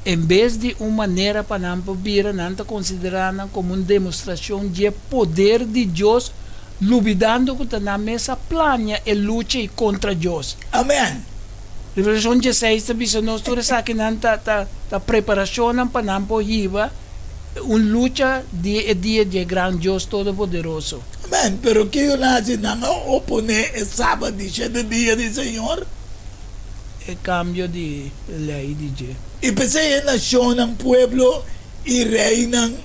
Speaker 2: en bes di un manera pa nan por bira, nan ta konsiderá nan komo un demostrashon dje poder di Dios, lubidando ku ta nan mes a plania e lucha ei kontra Dios.
Speaker 1: Amen.
Speaker 2: Revelashon dieseis ta bisa nos tur esakinan ta ta ta preparashonnan pa nan por hiba un lucha di e dia di e gran Dios Todopoderoso.
Speaker 1: Amen. Pero kiko nan hasi? Nan a oponé e Sabat di shete dia di Señor.
Speaker 2: E kambio di lei di dje.
Speaker 1: I p'esei e nashonnan, pueblo i reinan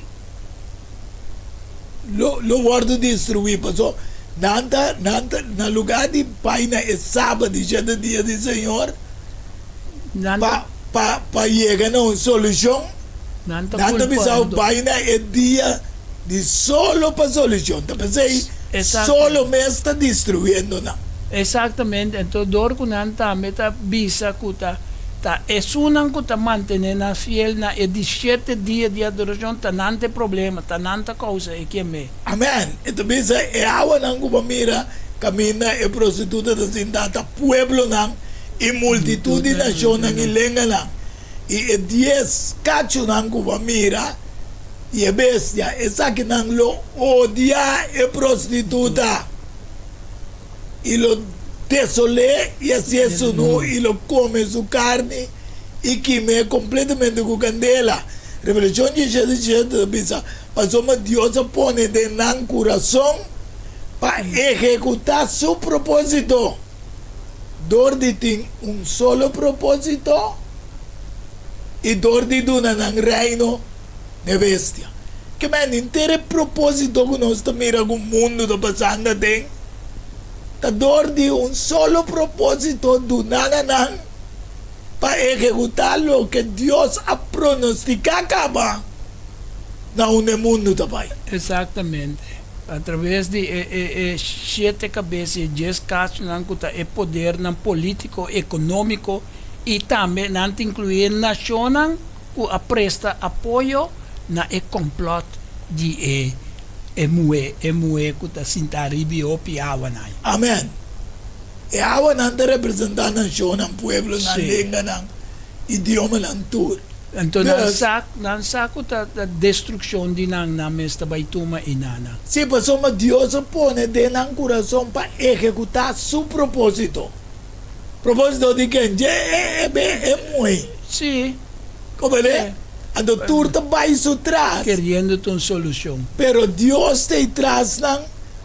Speaker 1: lo lo wòrdu destruí, paso nan ta nan ta na lugá di bai na e Sabat di shete dia di Señor
Speaker 2: Nan
Speaker 1: pa
Speaker 2: ta
Speaker 1: pa pa yega na un solushon,
Speaker 2: nan ta
Speaker 1: nan ta bisa
Speaker 2: kulpando.
Speaker 1: bai na e dia di solo pa solushon. Ta p'esei
Speaker 2: Exacto.
Speaker 1: solo mes ta destruyendo nan.
Speaker 2: Exactamente, enton dor cu nan tambe ta bisa cu ta Ta esunnan ku ta mantené nan fiel na e di shete dia di adorashon ta nan ta e problema, ta nan ta kousa e kem'é.
Speaker 1: Amèn. E ta bisa, E awanan ku bo mira kaminda e prostituta ta sintá ta pueblonan i multitut di nashonnan i lenganan. I e dies kachunan ku bo mira di e bestia, esakinan lo odia e prostituta. I lo desol'é i hasié sunú, i lo kome su karni i kim'é kompletamente ku kandela. Revelashon diesshete diesshete ta bisa, Pasobra Dios a pone den nan kurason pa ehekutá su propósito, dor di tin un solo propósito i dor di duna nan reino n'e bestia. Ke men henter e propósito ku nos ta mira ku mundu ta pasando aden? Ta dor di un solo propósito duná na nan pa ehekutá loke Dios a pronostiká kaba na unda e mundu ta bai.
Speaker 2: Eksaktamente. Atraves di e e e shete kabes i e dies kachunan ku ta e podernan polítiko, ekonómiko i tambe nan ta inkluí e nashonnan ku a presta apoyo na e kòmplòt di e E muhé, e muhé ku ta sintá riba e hopi awanan.
Speaker 1: Amen. E awanan ta representá nashonnan, pueblonan, lenganan, idiomanan tur.
Speaker 2: Anto nan sa, nan sa ku ta destrukshon di nan, nan mes ta bai tuma i nana.
Speaker 1: Sí, pasobra Dios a pone den nan kurason pa ehekutá su propósito. Propósito di ken? Dje e, e, e muhé.
Speaker 2: Sí.
Speaker 1: Comprende? Anto tur ta bai su tras.
Speaker 2: Keriendo ta un solucion.
Speaker 1: Pero Dios ta e tras nan,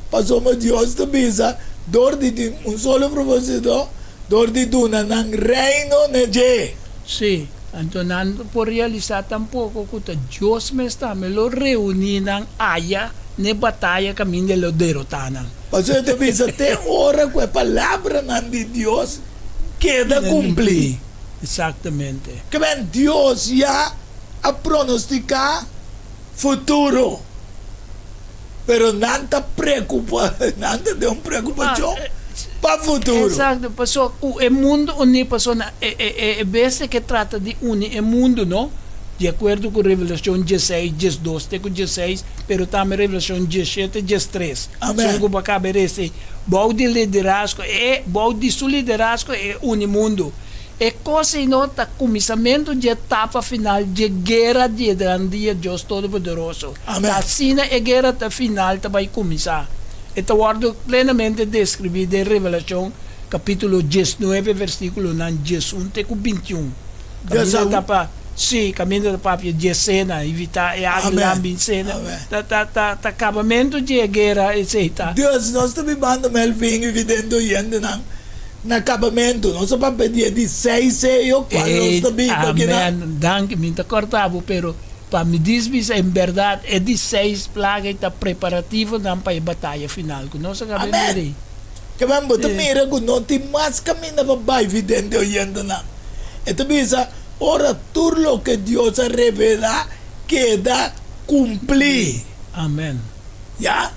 Speaker 1: pasobra Dios ta bisa, dor di tin un solo proposito, dor di duna nan reino na dje.
Speaker 2: Sí, anto nan no por realisa tampoco cu ta Dios mes tambe lo reuni nan aya n'e bataya caminda e lo derota nan.
Speaker 1: Pasobra e ta bisa te ora cu e palabranan di Dios keda cumpli.
Speaker 2: Exactamente.
Speaker 1: Kiben Dios ya a pronostica futuro, pero nan ta preocupa, nan ta den un preocupacion pa futuro.
Speaker 2: Exacto, paso cu e mundo uni, paso na e e e bestia ke trata di uni e mundo, no? Di acuerdo cu Revelacion dieseis, diesdos te cu dieseis, pero tambe Revelacion diesshete, diestres.
Speaker 1: Amen.
Speaker 2: Esun cu bo a caba e resti. Bou di liderazgo e bou di su liderazgo e uni mundu. E kos ei no ta kuminsamentu dje etapa final dje guera di e gran dia Dios Todopoderoso.
Speaker 1: Amen.
Speaker 2: Ta asina e guera ta final ta bai kuminsá. E ta wòrdu plenamente deskribí den Revelashon kapítulo diesnuebe versíkulonan diesun te ku bintiun. Kaminda ta pa. Sí, kaminda ta papia dje sena, invitá e águilanan bin sena. Ta, ta, ta, ta kabamentu dje guera esei ta.
Speaker 1: Dus, nos ta bibando Melvin i vidente oyentenan na kabamentu. Nos ta papia di e di seis seyo kual nos ta biba kinan.
Speaker 2: Amen. Danki, mi ta kòrta bo, pero pa mi dis bisa en bèrdat e di seis plaga ei ta preparativonan pa e bataya final ku nos a kaba mira ei.
Speaker 1: Amen. Kemen bo ta mira ku no tin mas kaminda pa bai, vidente oyentenan. E ta bisa. Ora tur loke Dios a revelá keda kumplí.
Speaker 2: Amen.
Speaker 1: Ya,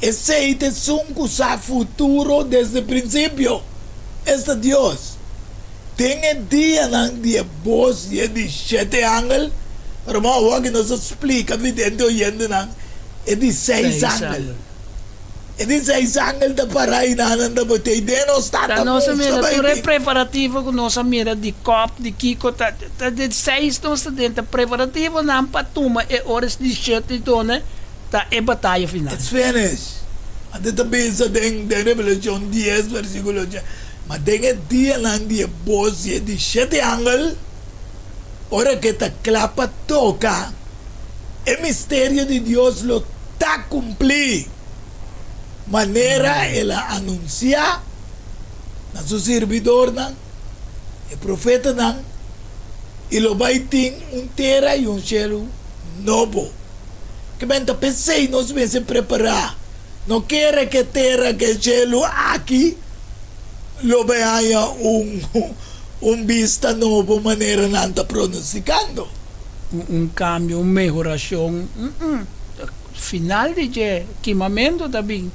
Speaker 1: esei ta esun ku sa futuro desde prinsipio, esta Dios. Den e dianan di e bos di e di shete angel, pero awor aki nos ta splika vidente oyentenan e di seis angel. E di seis angel ta pará i nan nan ta bot'é den nos
Speaker 2: Tata
Speaker 1: Ta
Speaker 2: nos a
Speaker 1: muska
Speaker 2: mira
Speaker 1: bai
Speaker 2: tur e
Speaker 1: bin.
Speaker 2: preparativo ku nos a mira di kòp, di kiko, ta ta di seis nos ta den ta preparativonan pa tuma e ora di shete done ta e bataya final.
Speaker 1: It's finished. Anto ta bisa den den Revelashon dies versikulo ocho, Ma den e dianan di e bos di e di shete angel, ora ku e ta kla pa toka, E misterio di Dios lo ta cumplí manera el a anunciá na su sirbidornan, e profetanan, i lo bai tin un tera i un shelu nobo. Kimen ta p'esei nos mester prepará. No kere ku e tera ku e shelu aki lo bai haña un un bista nobo manera nan ta pronosticando.
Speaker 2: Un cambio, un mehoracion, final di dje kimamento ta bin.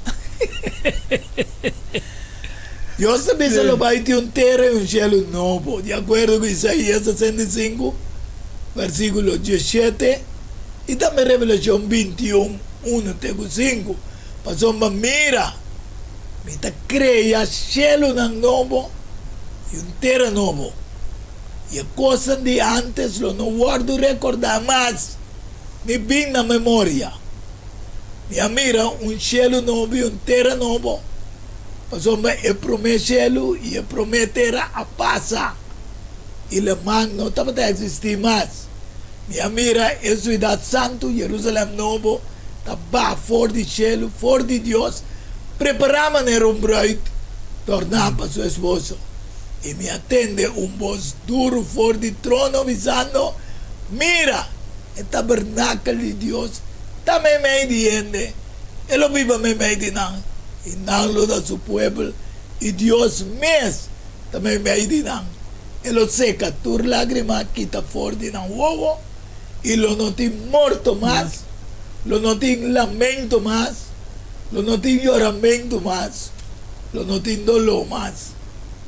Speaker 1: Dios ta bisa lo bai tin un tera i un shelu nobo, di acuerdo cu Isaías 65, versiculo 17, i tambe Revelacion 21, unu te cu sinku, Pasobra mira, mi ta crea shelunan nobo i un tera nobo, i e kosnan di ántes lo no wòrdu rekordá mas, ni bin na memoria. Mi a mira un shelu nobo i un tera nobo, pasobra e promé shelu i e promé tera a pasa, i laman no tabata eksistí mas. Mi a mira e siudat santu, Jerusalèm nobo, ta baha for di shelu, for di Dios, prepará manera un brùit torná pa su esposo. I mi a tende un bos duru for di trono bisando, Mira, e tabernakel di Dios ta meimei di hende, e lo biba meimei di nan. I nan lo ta su puebel, i Dios mes ta meimei di nan. E lo seka tur lágrima kita for di nan wowo, i lo no tin morto mas, lo no tin lamento mas, lo no tin yoramentu mas, lo no tin doló mas.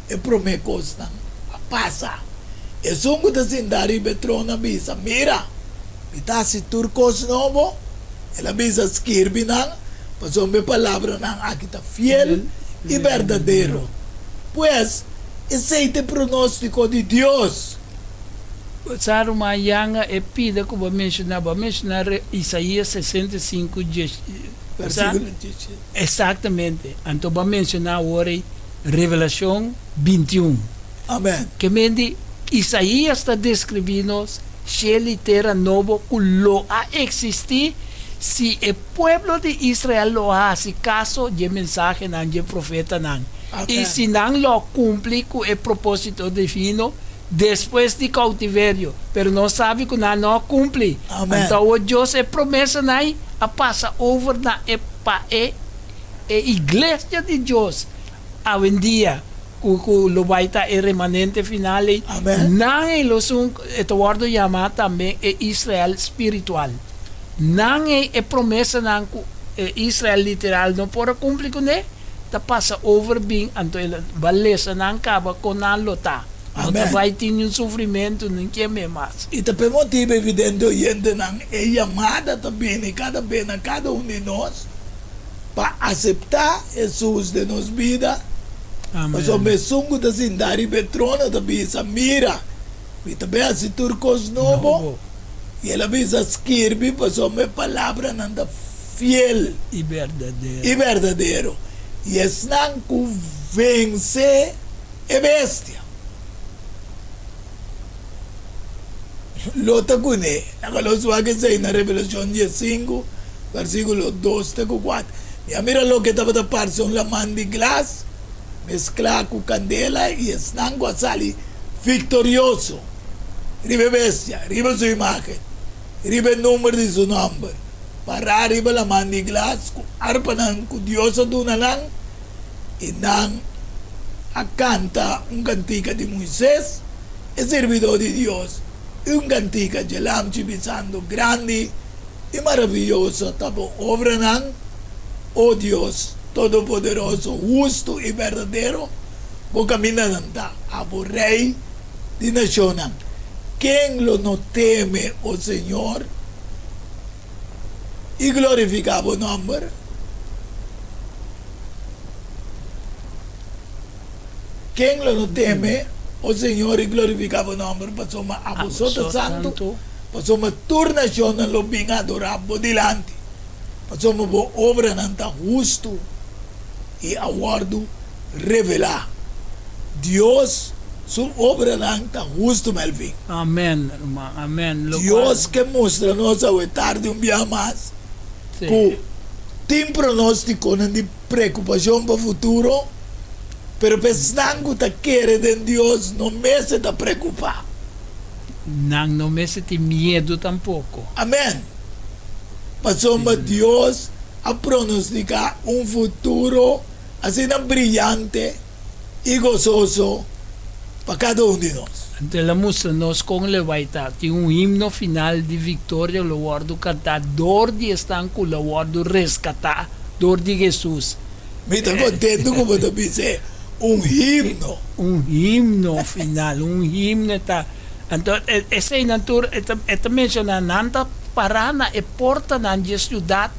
Speaker 1: E promé kosnan a pasa. Esun ku ta sintá riba e trono a bisa, Mira, mi ta hasi tur kos nobo. El a bisa, Skirbi nan, pasobra e palabranan aki ta fiel i berdadero. Pues, esei ta e pronóstiko di Dios.
Speaker 2: Sa ruman yanga e pida ku bo a menshoná, bo a menshoná Isaías 65, sa?
Speaker 1: Versíkulo diesshete.
Speaker 2: Eksaktamente. Anto bo a menshoná awor ei Revelashon 21.
Speaker 1: Amèn.
Speaker 2: Ke men di Isaías ta deskribí nos shel i tera nobo ku lo a eksistí si e pueblo di Israel lo a hasi kaso dje mensahenan dje profetanan i si nan lo a kumpli ku e propósito divino despues di koutiverio. Pero nos sabi ku nan no a kumpli. Anto awor Dios e promesanan ei a pasa over na e pa e e iglesia di Dios awendia. Ku ku lo bai ta e remanente final ei, nan ei lo sun, e ta wòrdu yamá tambe e Israel spiritual. Nan ei e promesanan ku e Israel literal no por a kumpli kuné, ta pasa over bin, anto el a bai lesa nan kaba kon nan lo ta. No ta bai tin niun sufrimentu, nin keme mas.
Speaker 1: I ta p'e motibu evidente oyentenan, e yamada ta bini kada be na kada un di nos pa aseptá Hesus den nos bida, pasobra esun ku ta sintá riba e trono ta bisa, Mira, mi ta bai hasi tur kos nobo. I el a bisa, Skirbi, pasobra e palabranan ta fiel
Speaker 2: i
Speaker 1: berdadero. I esnan ku vense e bestia lo ta kuné. Laga nos wak esei na Revelashon diesinku, versíkulo dos te ku kuater. Mi a mira loke tabata parse un laman di glas mesklá ku kandela i esnan ku a sali viktorioso riba e bestia, riba su imágen, riba e number di su nòmber, pará riba laman di glas ku arpanan ku Dios a duna nan, i nan a kanta un kantika di Moises, e sirbidó di Dios, i un kantika dje Lamchi, bisando, Grandi i maraviyoso ta bo obranan, o Dios Todopoderoso, hustu i berdadero bo kamindanan ta, abo Rei di nashonnan. Ken lo no teme, o Señor, i glorifiká bo nòmber? Ken lo no teme, o Señor, i glorifiká bo nòmber? Pasobra abo so ta santu, pasobra tur nashonnan lo bin adorá bo dilanti, pasobra bo obranan ta hustu i a wòrdu revelá. Dios su obranan ta hustu, Melvin.
Speaker 2: Amèn, ruman, amèn.
Speaker 1: Dios ke mustra nos awe tardi un biaha mas ku tin pronóstikonan di Preokupashon pa futuro, pero pa esnan ku ta kere den Dios no mester ta preokupá.
Speaker 2: Nan no mester tin miedu tampoko.
Speaker 1: Amèn. Pasobra Dios a pronostiká un futuro asina briyante i gososo pa kada un di nos.
Speaker 2: Anto el a mustra nos kon lo bai ta. Tin un himno final di viktoria lo wòrdu kantá dor di esnan ku lo wòrdu reskatá dor di Hesus.
Speaker 1: Mi ta kontentu ku bo ta bisa e un himno.
Speaker 2: Un himno final, un himno ta. Anto eseinan tur e ta e ta menshoná nan ta pará na e portanan dje siudat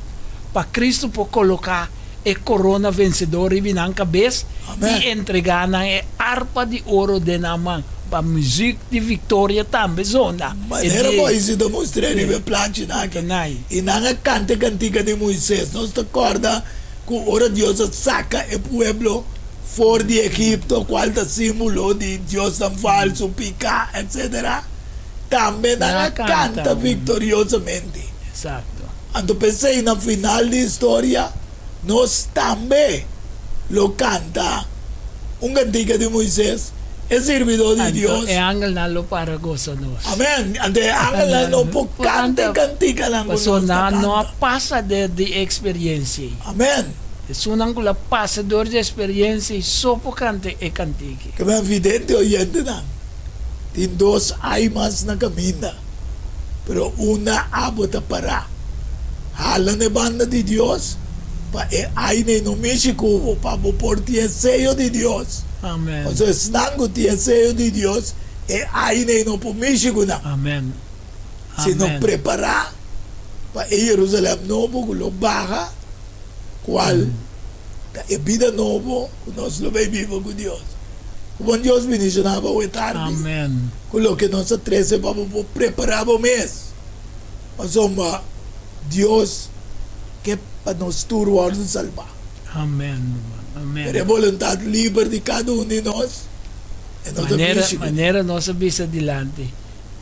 Speaker 2: pa Kristu por koloká e korona vensedor riba nan kabes i entregá nan e arpa di oro den nan man, pa muzik di viktoria tambe zona.
Speaker 1: Manera Moises ta mustr'é riba e planchinan aki, i nan a kanta e kantika di Moises. Nos ta kòrda ku ora Dios a saka e pueblo for di Egipto, kual ta símbolo di diosnan falsu, piká, etsetera, tambe nan a kanta viktoriosamente. Anto p'esei na final di historia nos tambe lo kanta un kantika di Moises, e sirbidó di Dios.
Speaker 2: Anto e angelnan lo para gosa nos.
Speaker 1: Amen. Anto e angelnan no por kanta e kantikanan ku nos ta
Speaker 2: Pasobra
Speaker 1: kanta.
Speaker 2: nan no a pasa di e eksperiencia ei.
Speaker 1: Amen.
Speaker 2: Esunnan ku la pasa dor di eksperensia i so por kanta e kantiki.
Speaker 1: Ke men vidente oyentenan, tin dos ai mas na kaminda, pero unda abo ta pará? Hala na e banda di Dios pa e ai nei no mishi ku bo, pa bo por tin e seyo di Dios.
Speaker 2: Amen.
Speaker 1: Pasobra esnan ku tin e seyo di Dios, e ai nei no por mishi ku nan.
Speaker 2: Amen.
Speaker 1: Sino
Speaker 2: Amen.
Speaker 1: prepará pa e Jerusalèm nobo ku lo baha. Cual ta e bida nobo cu nos lo bay biba cu Dios. Cu bon Dios bendiciona bo awe tardi
Speaker 2: Amen.
Speaker 1: cu loke nos a trece pa bo por prepara bo mes. Pasobra Dios ke pa nos tur wordo salba.
Speaker 2: Amen, ruman. Amen.
Speaker 1: Pero e boluntad liber di cada un di nos e no ta
Speaker 2: Manera,
Speaker 1: mishi cu.
Speaker 2: manera nos a bisa dilanti,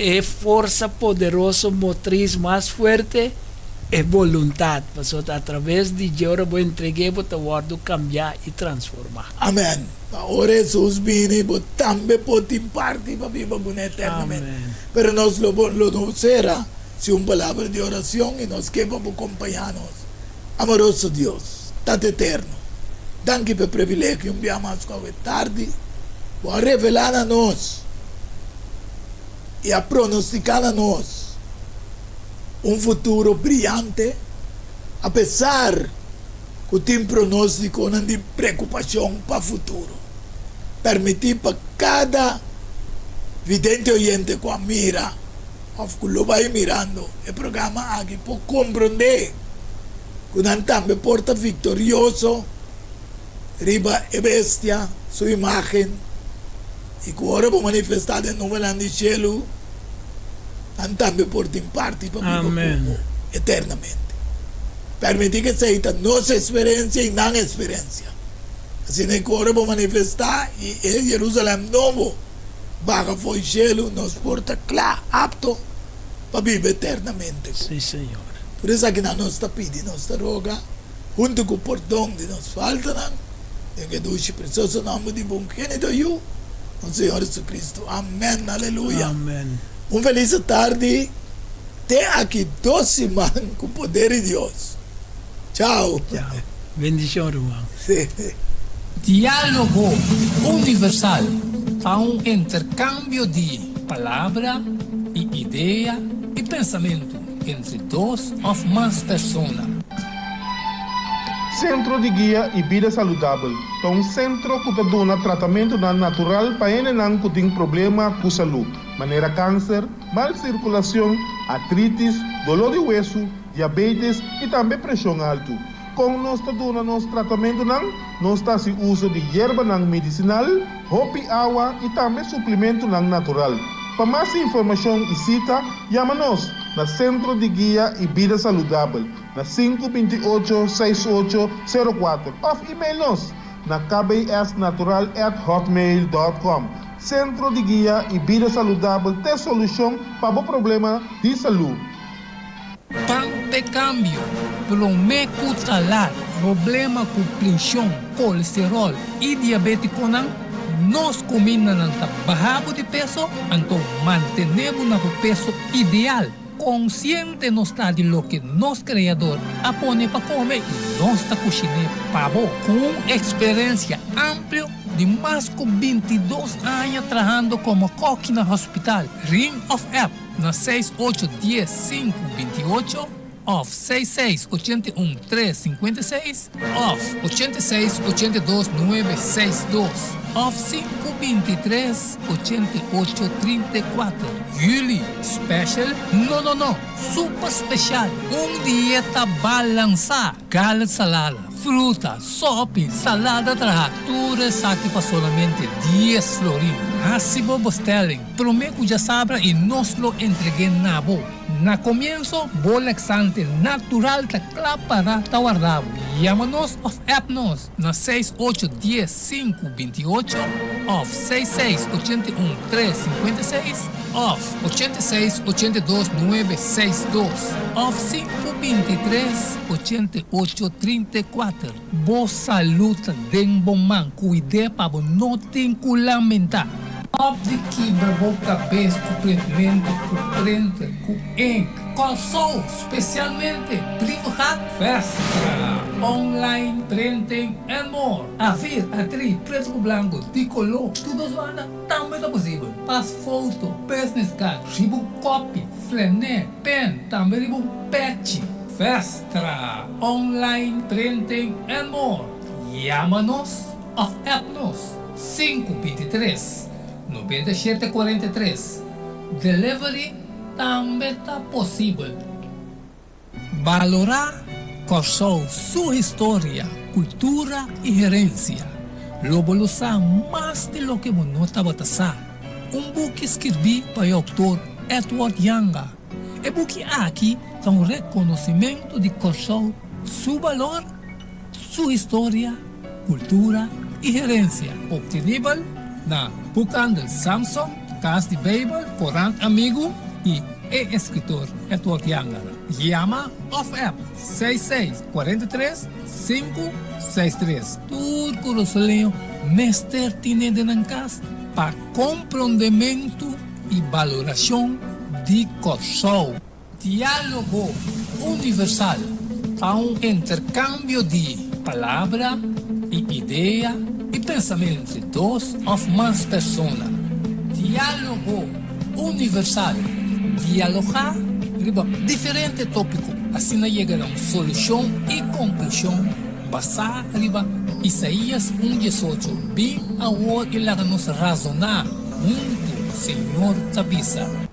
Speaker 2: e forsa poderoso motriz mas fuerte e boluntat, pasobra ta atraves di dje ora bo entreg'é bo ta wòrdu kambiá i transformá.
Speaker 1: Amèn. Pa ora Hesus bini bo tambe por tin parti pa biba kuné eternamente.
Speaker 2: Amèn.
Speaker 1: Pero nos lo bo lo no sera sin un palabra di oracion i nos ke pa bo kompañá nos. Amoroso Dios, Tata Eterno, danki pa e privilegio un bia mas ku awe tardi bo a revelá na nos i a pronostiká na nos un futuro briyante apesar ku tin pronóstikonan di preokupashon pa futuro. Permití pa kada vidente oyente ku a mira òf ku lo bai mirando e programa aki por komprondé ku nan tambe por ta viktorioso riba e bestia su imágen i ku ora bo manifestá den nubenan di shelu, nan tambe por tin parti pa biba ku bo eternamente. Permití ku esei ta nos eksperensia i nan eksperensia. Asina ku ora bo manifestá i e Jerusalèm nobo baha for shelu, nos por ta kla, apto, pa biba eternamente ku bo.
Speaker 2: Sí, Señor.
Speaker 1: Tur esakinan nos ta pidi, nos ta roga. Huntu ku pordon di nos faltanan, den e dushi presioso nomber di bo ungenito Yu, nos Señor Jesucristo. Amen. Aleluya.
Speaker 2: Amen.
Speaker 1: Un felis tardi te aki dos siman ku poder di Dios. Chao.
Speaker 2: Chao. Bendicion ruman.
Speaker 1: Sí.
Speaker 3: Diálogo Universal ta un interkambio di palabra i idea i pensamentu entre dos òf mas persona.
Speaker 4: Sentro di Guia i Bida Saludabel ta un sentro ku ta duna tratamentunan natural pa hendenan ku tin problema ku salú, manera kanser, mal sirkulashon, artritis, doló di wesu, diabetes i tambe preshon altu. Kon nos ta duna nos tratamentunan? Nos ta hasi uso di yerbanan medisinal, hopi awa i tambe suplimentunan natural. Pa mas informashon i sita, yama nos na Sentro di Guia i Bida Saludabel na sinku 28 68 04 òf email nos na kbsnatural at hotmail dòt kòm. Sentro di Guia i Bida Saludabel t'e solushon pa bo problema di salú.
Speaker 3: Pan p'e kambio, promé ku ta lat. Problema ku prenshon, kolesteròl i diabétikonan, nos kumindanan ta baha bo di peso, anto mantené bo na bo peso ideal. Konsiente nos ta di loke nos Kreador a pone pa kome i nos ta kushiné pa bo. Ku un eksperensia amplio di mas ku 22 aña trahando komo kòki na hospital, ring òf app na seis ocho dies sinku 28 òf seis seis 81 tres 56 òf 86 82 nuebe seis dos òf sinku 23 88 34. Juli special? No no no! Super special! Un dieta balansá! Garlic salada, fruta, sopi, salada traha, tur esaki pa solamente dies florin. Hasi bo bestelling promé ku djasabra i nos lo entreg'é na bo. Na komienso, bo laxante natural ta kla para ta warda bo. Yama nos òf app nos na seis ocho dies sinku 28 òf seis seis 81 tres 56 òf 86 82 nuebe seis dos òf sinku 23 88 34. Bo salú ta den bo man, kuid'é pa bo no tin ku lamentá. Stòp di kibra bo kabes ku printmentu, ku printer, ku ink. Kòrsou, spesialmente Brievengat, Vestra, online printing and more. A4, A3, pretu ku blanku, di koló, tur dos banda tambe ta posibel. Pas foto, business card, riba un kòpi, flené, pen, tambe riba un pèchi. Vestra, online printing and more. Yama nos òf app nos 5 23 97 43. Delivery tambe ta posibel. Balorá Kòrsou su historia, kultura i herensia. Lo bo lo sa mas di loke bo no tabata sa. Un buki skirbí pa e outor Edward Janga. E buki aki ta un rekonosimentu di Kòrsou su balor, su historia, kultura i herensia. Optenibel na Boekhandel Samson, Kas di Beibel, Korant Amigu i e eskritor Edward Janga. Yama òf app 66 43 563. Tur kurasoleño mester tine den nan kas pa komprondementu i balorashon di Kòrsou. Diálogo Universal ta un interkambio di palabra i idea i pensamentu entre dos òf mas persona. Diálogo Universal, dialogá riba diferente tópiko, asina yega na un solushon i konklushon basá riba Isaías 1 18, Bin awor i laga nos razoná huntu, Señor ta bisa.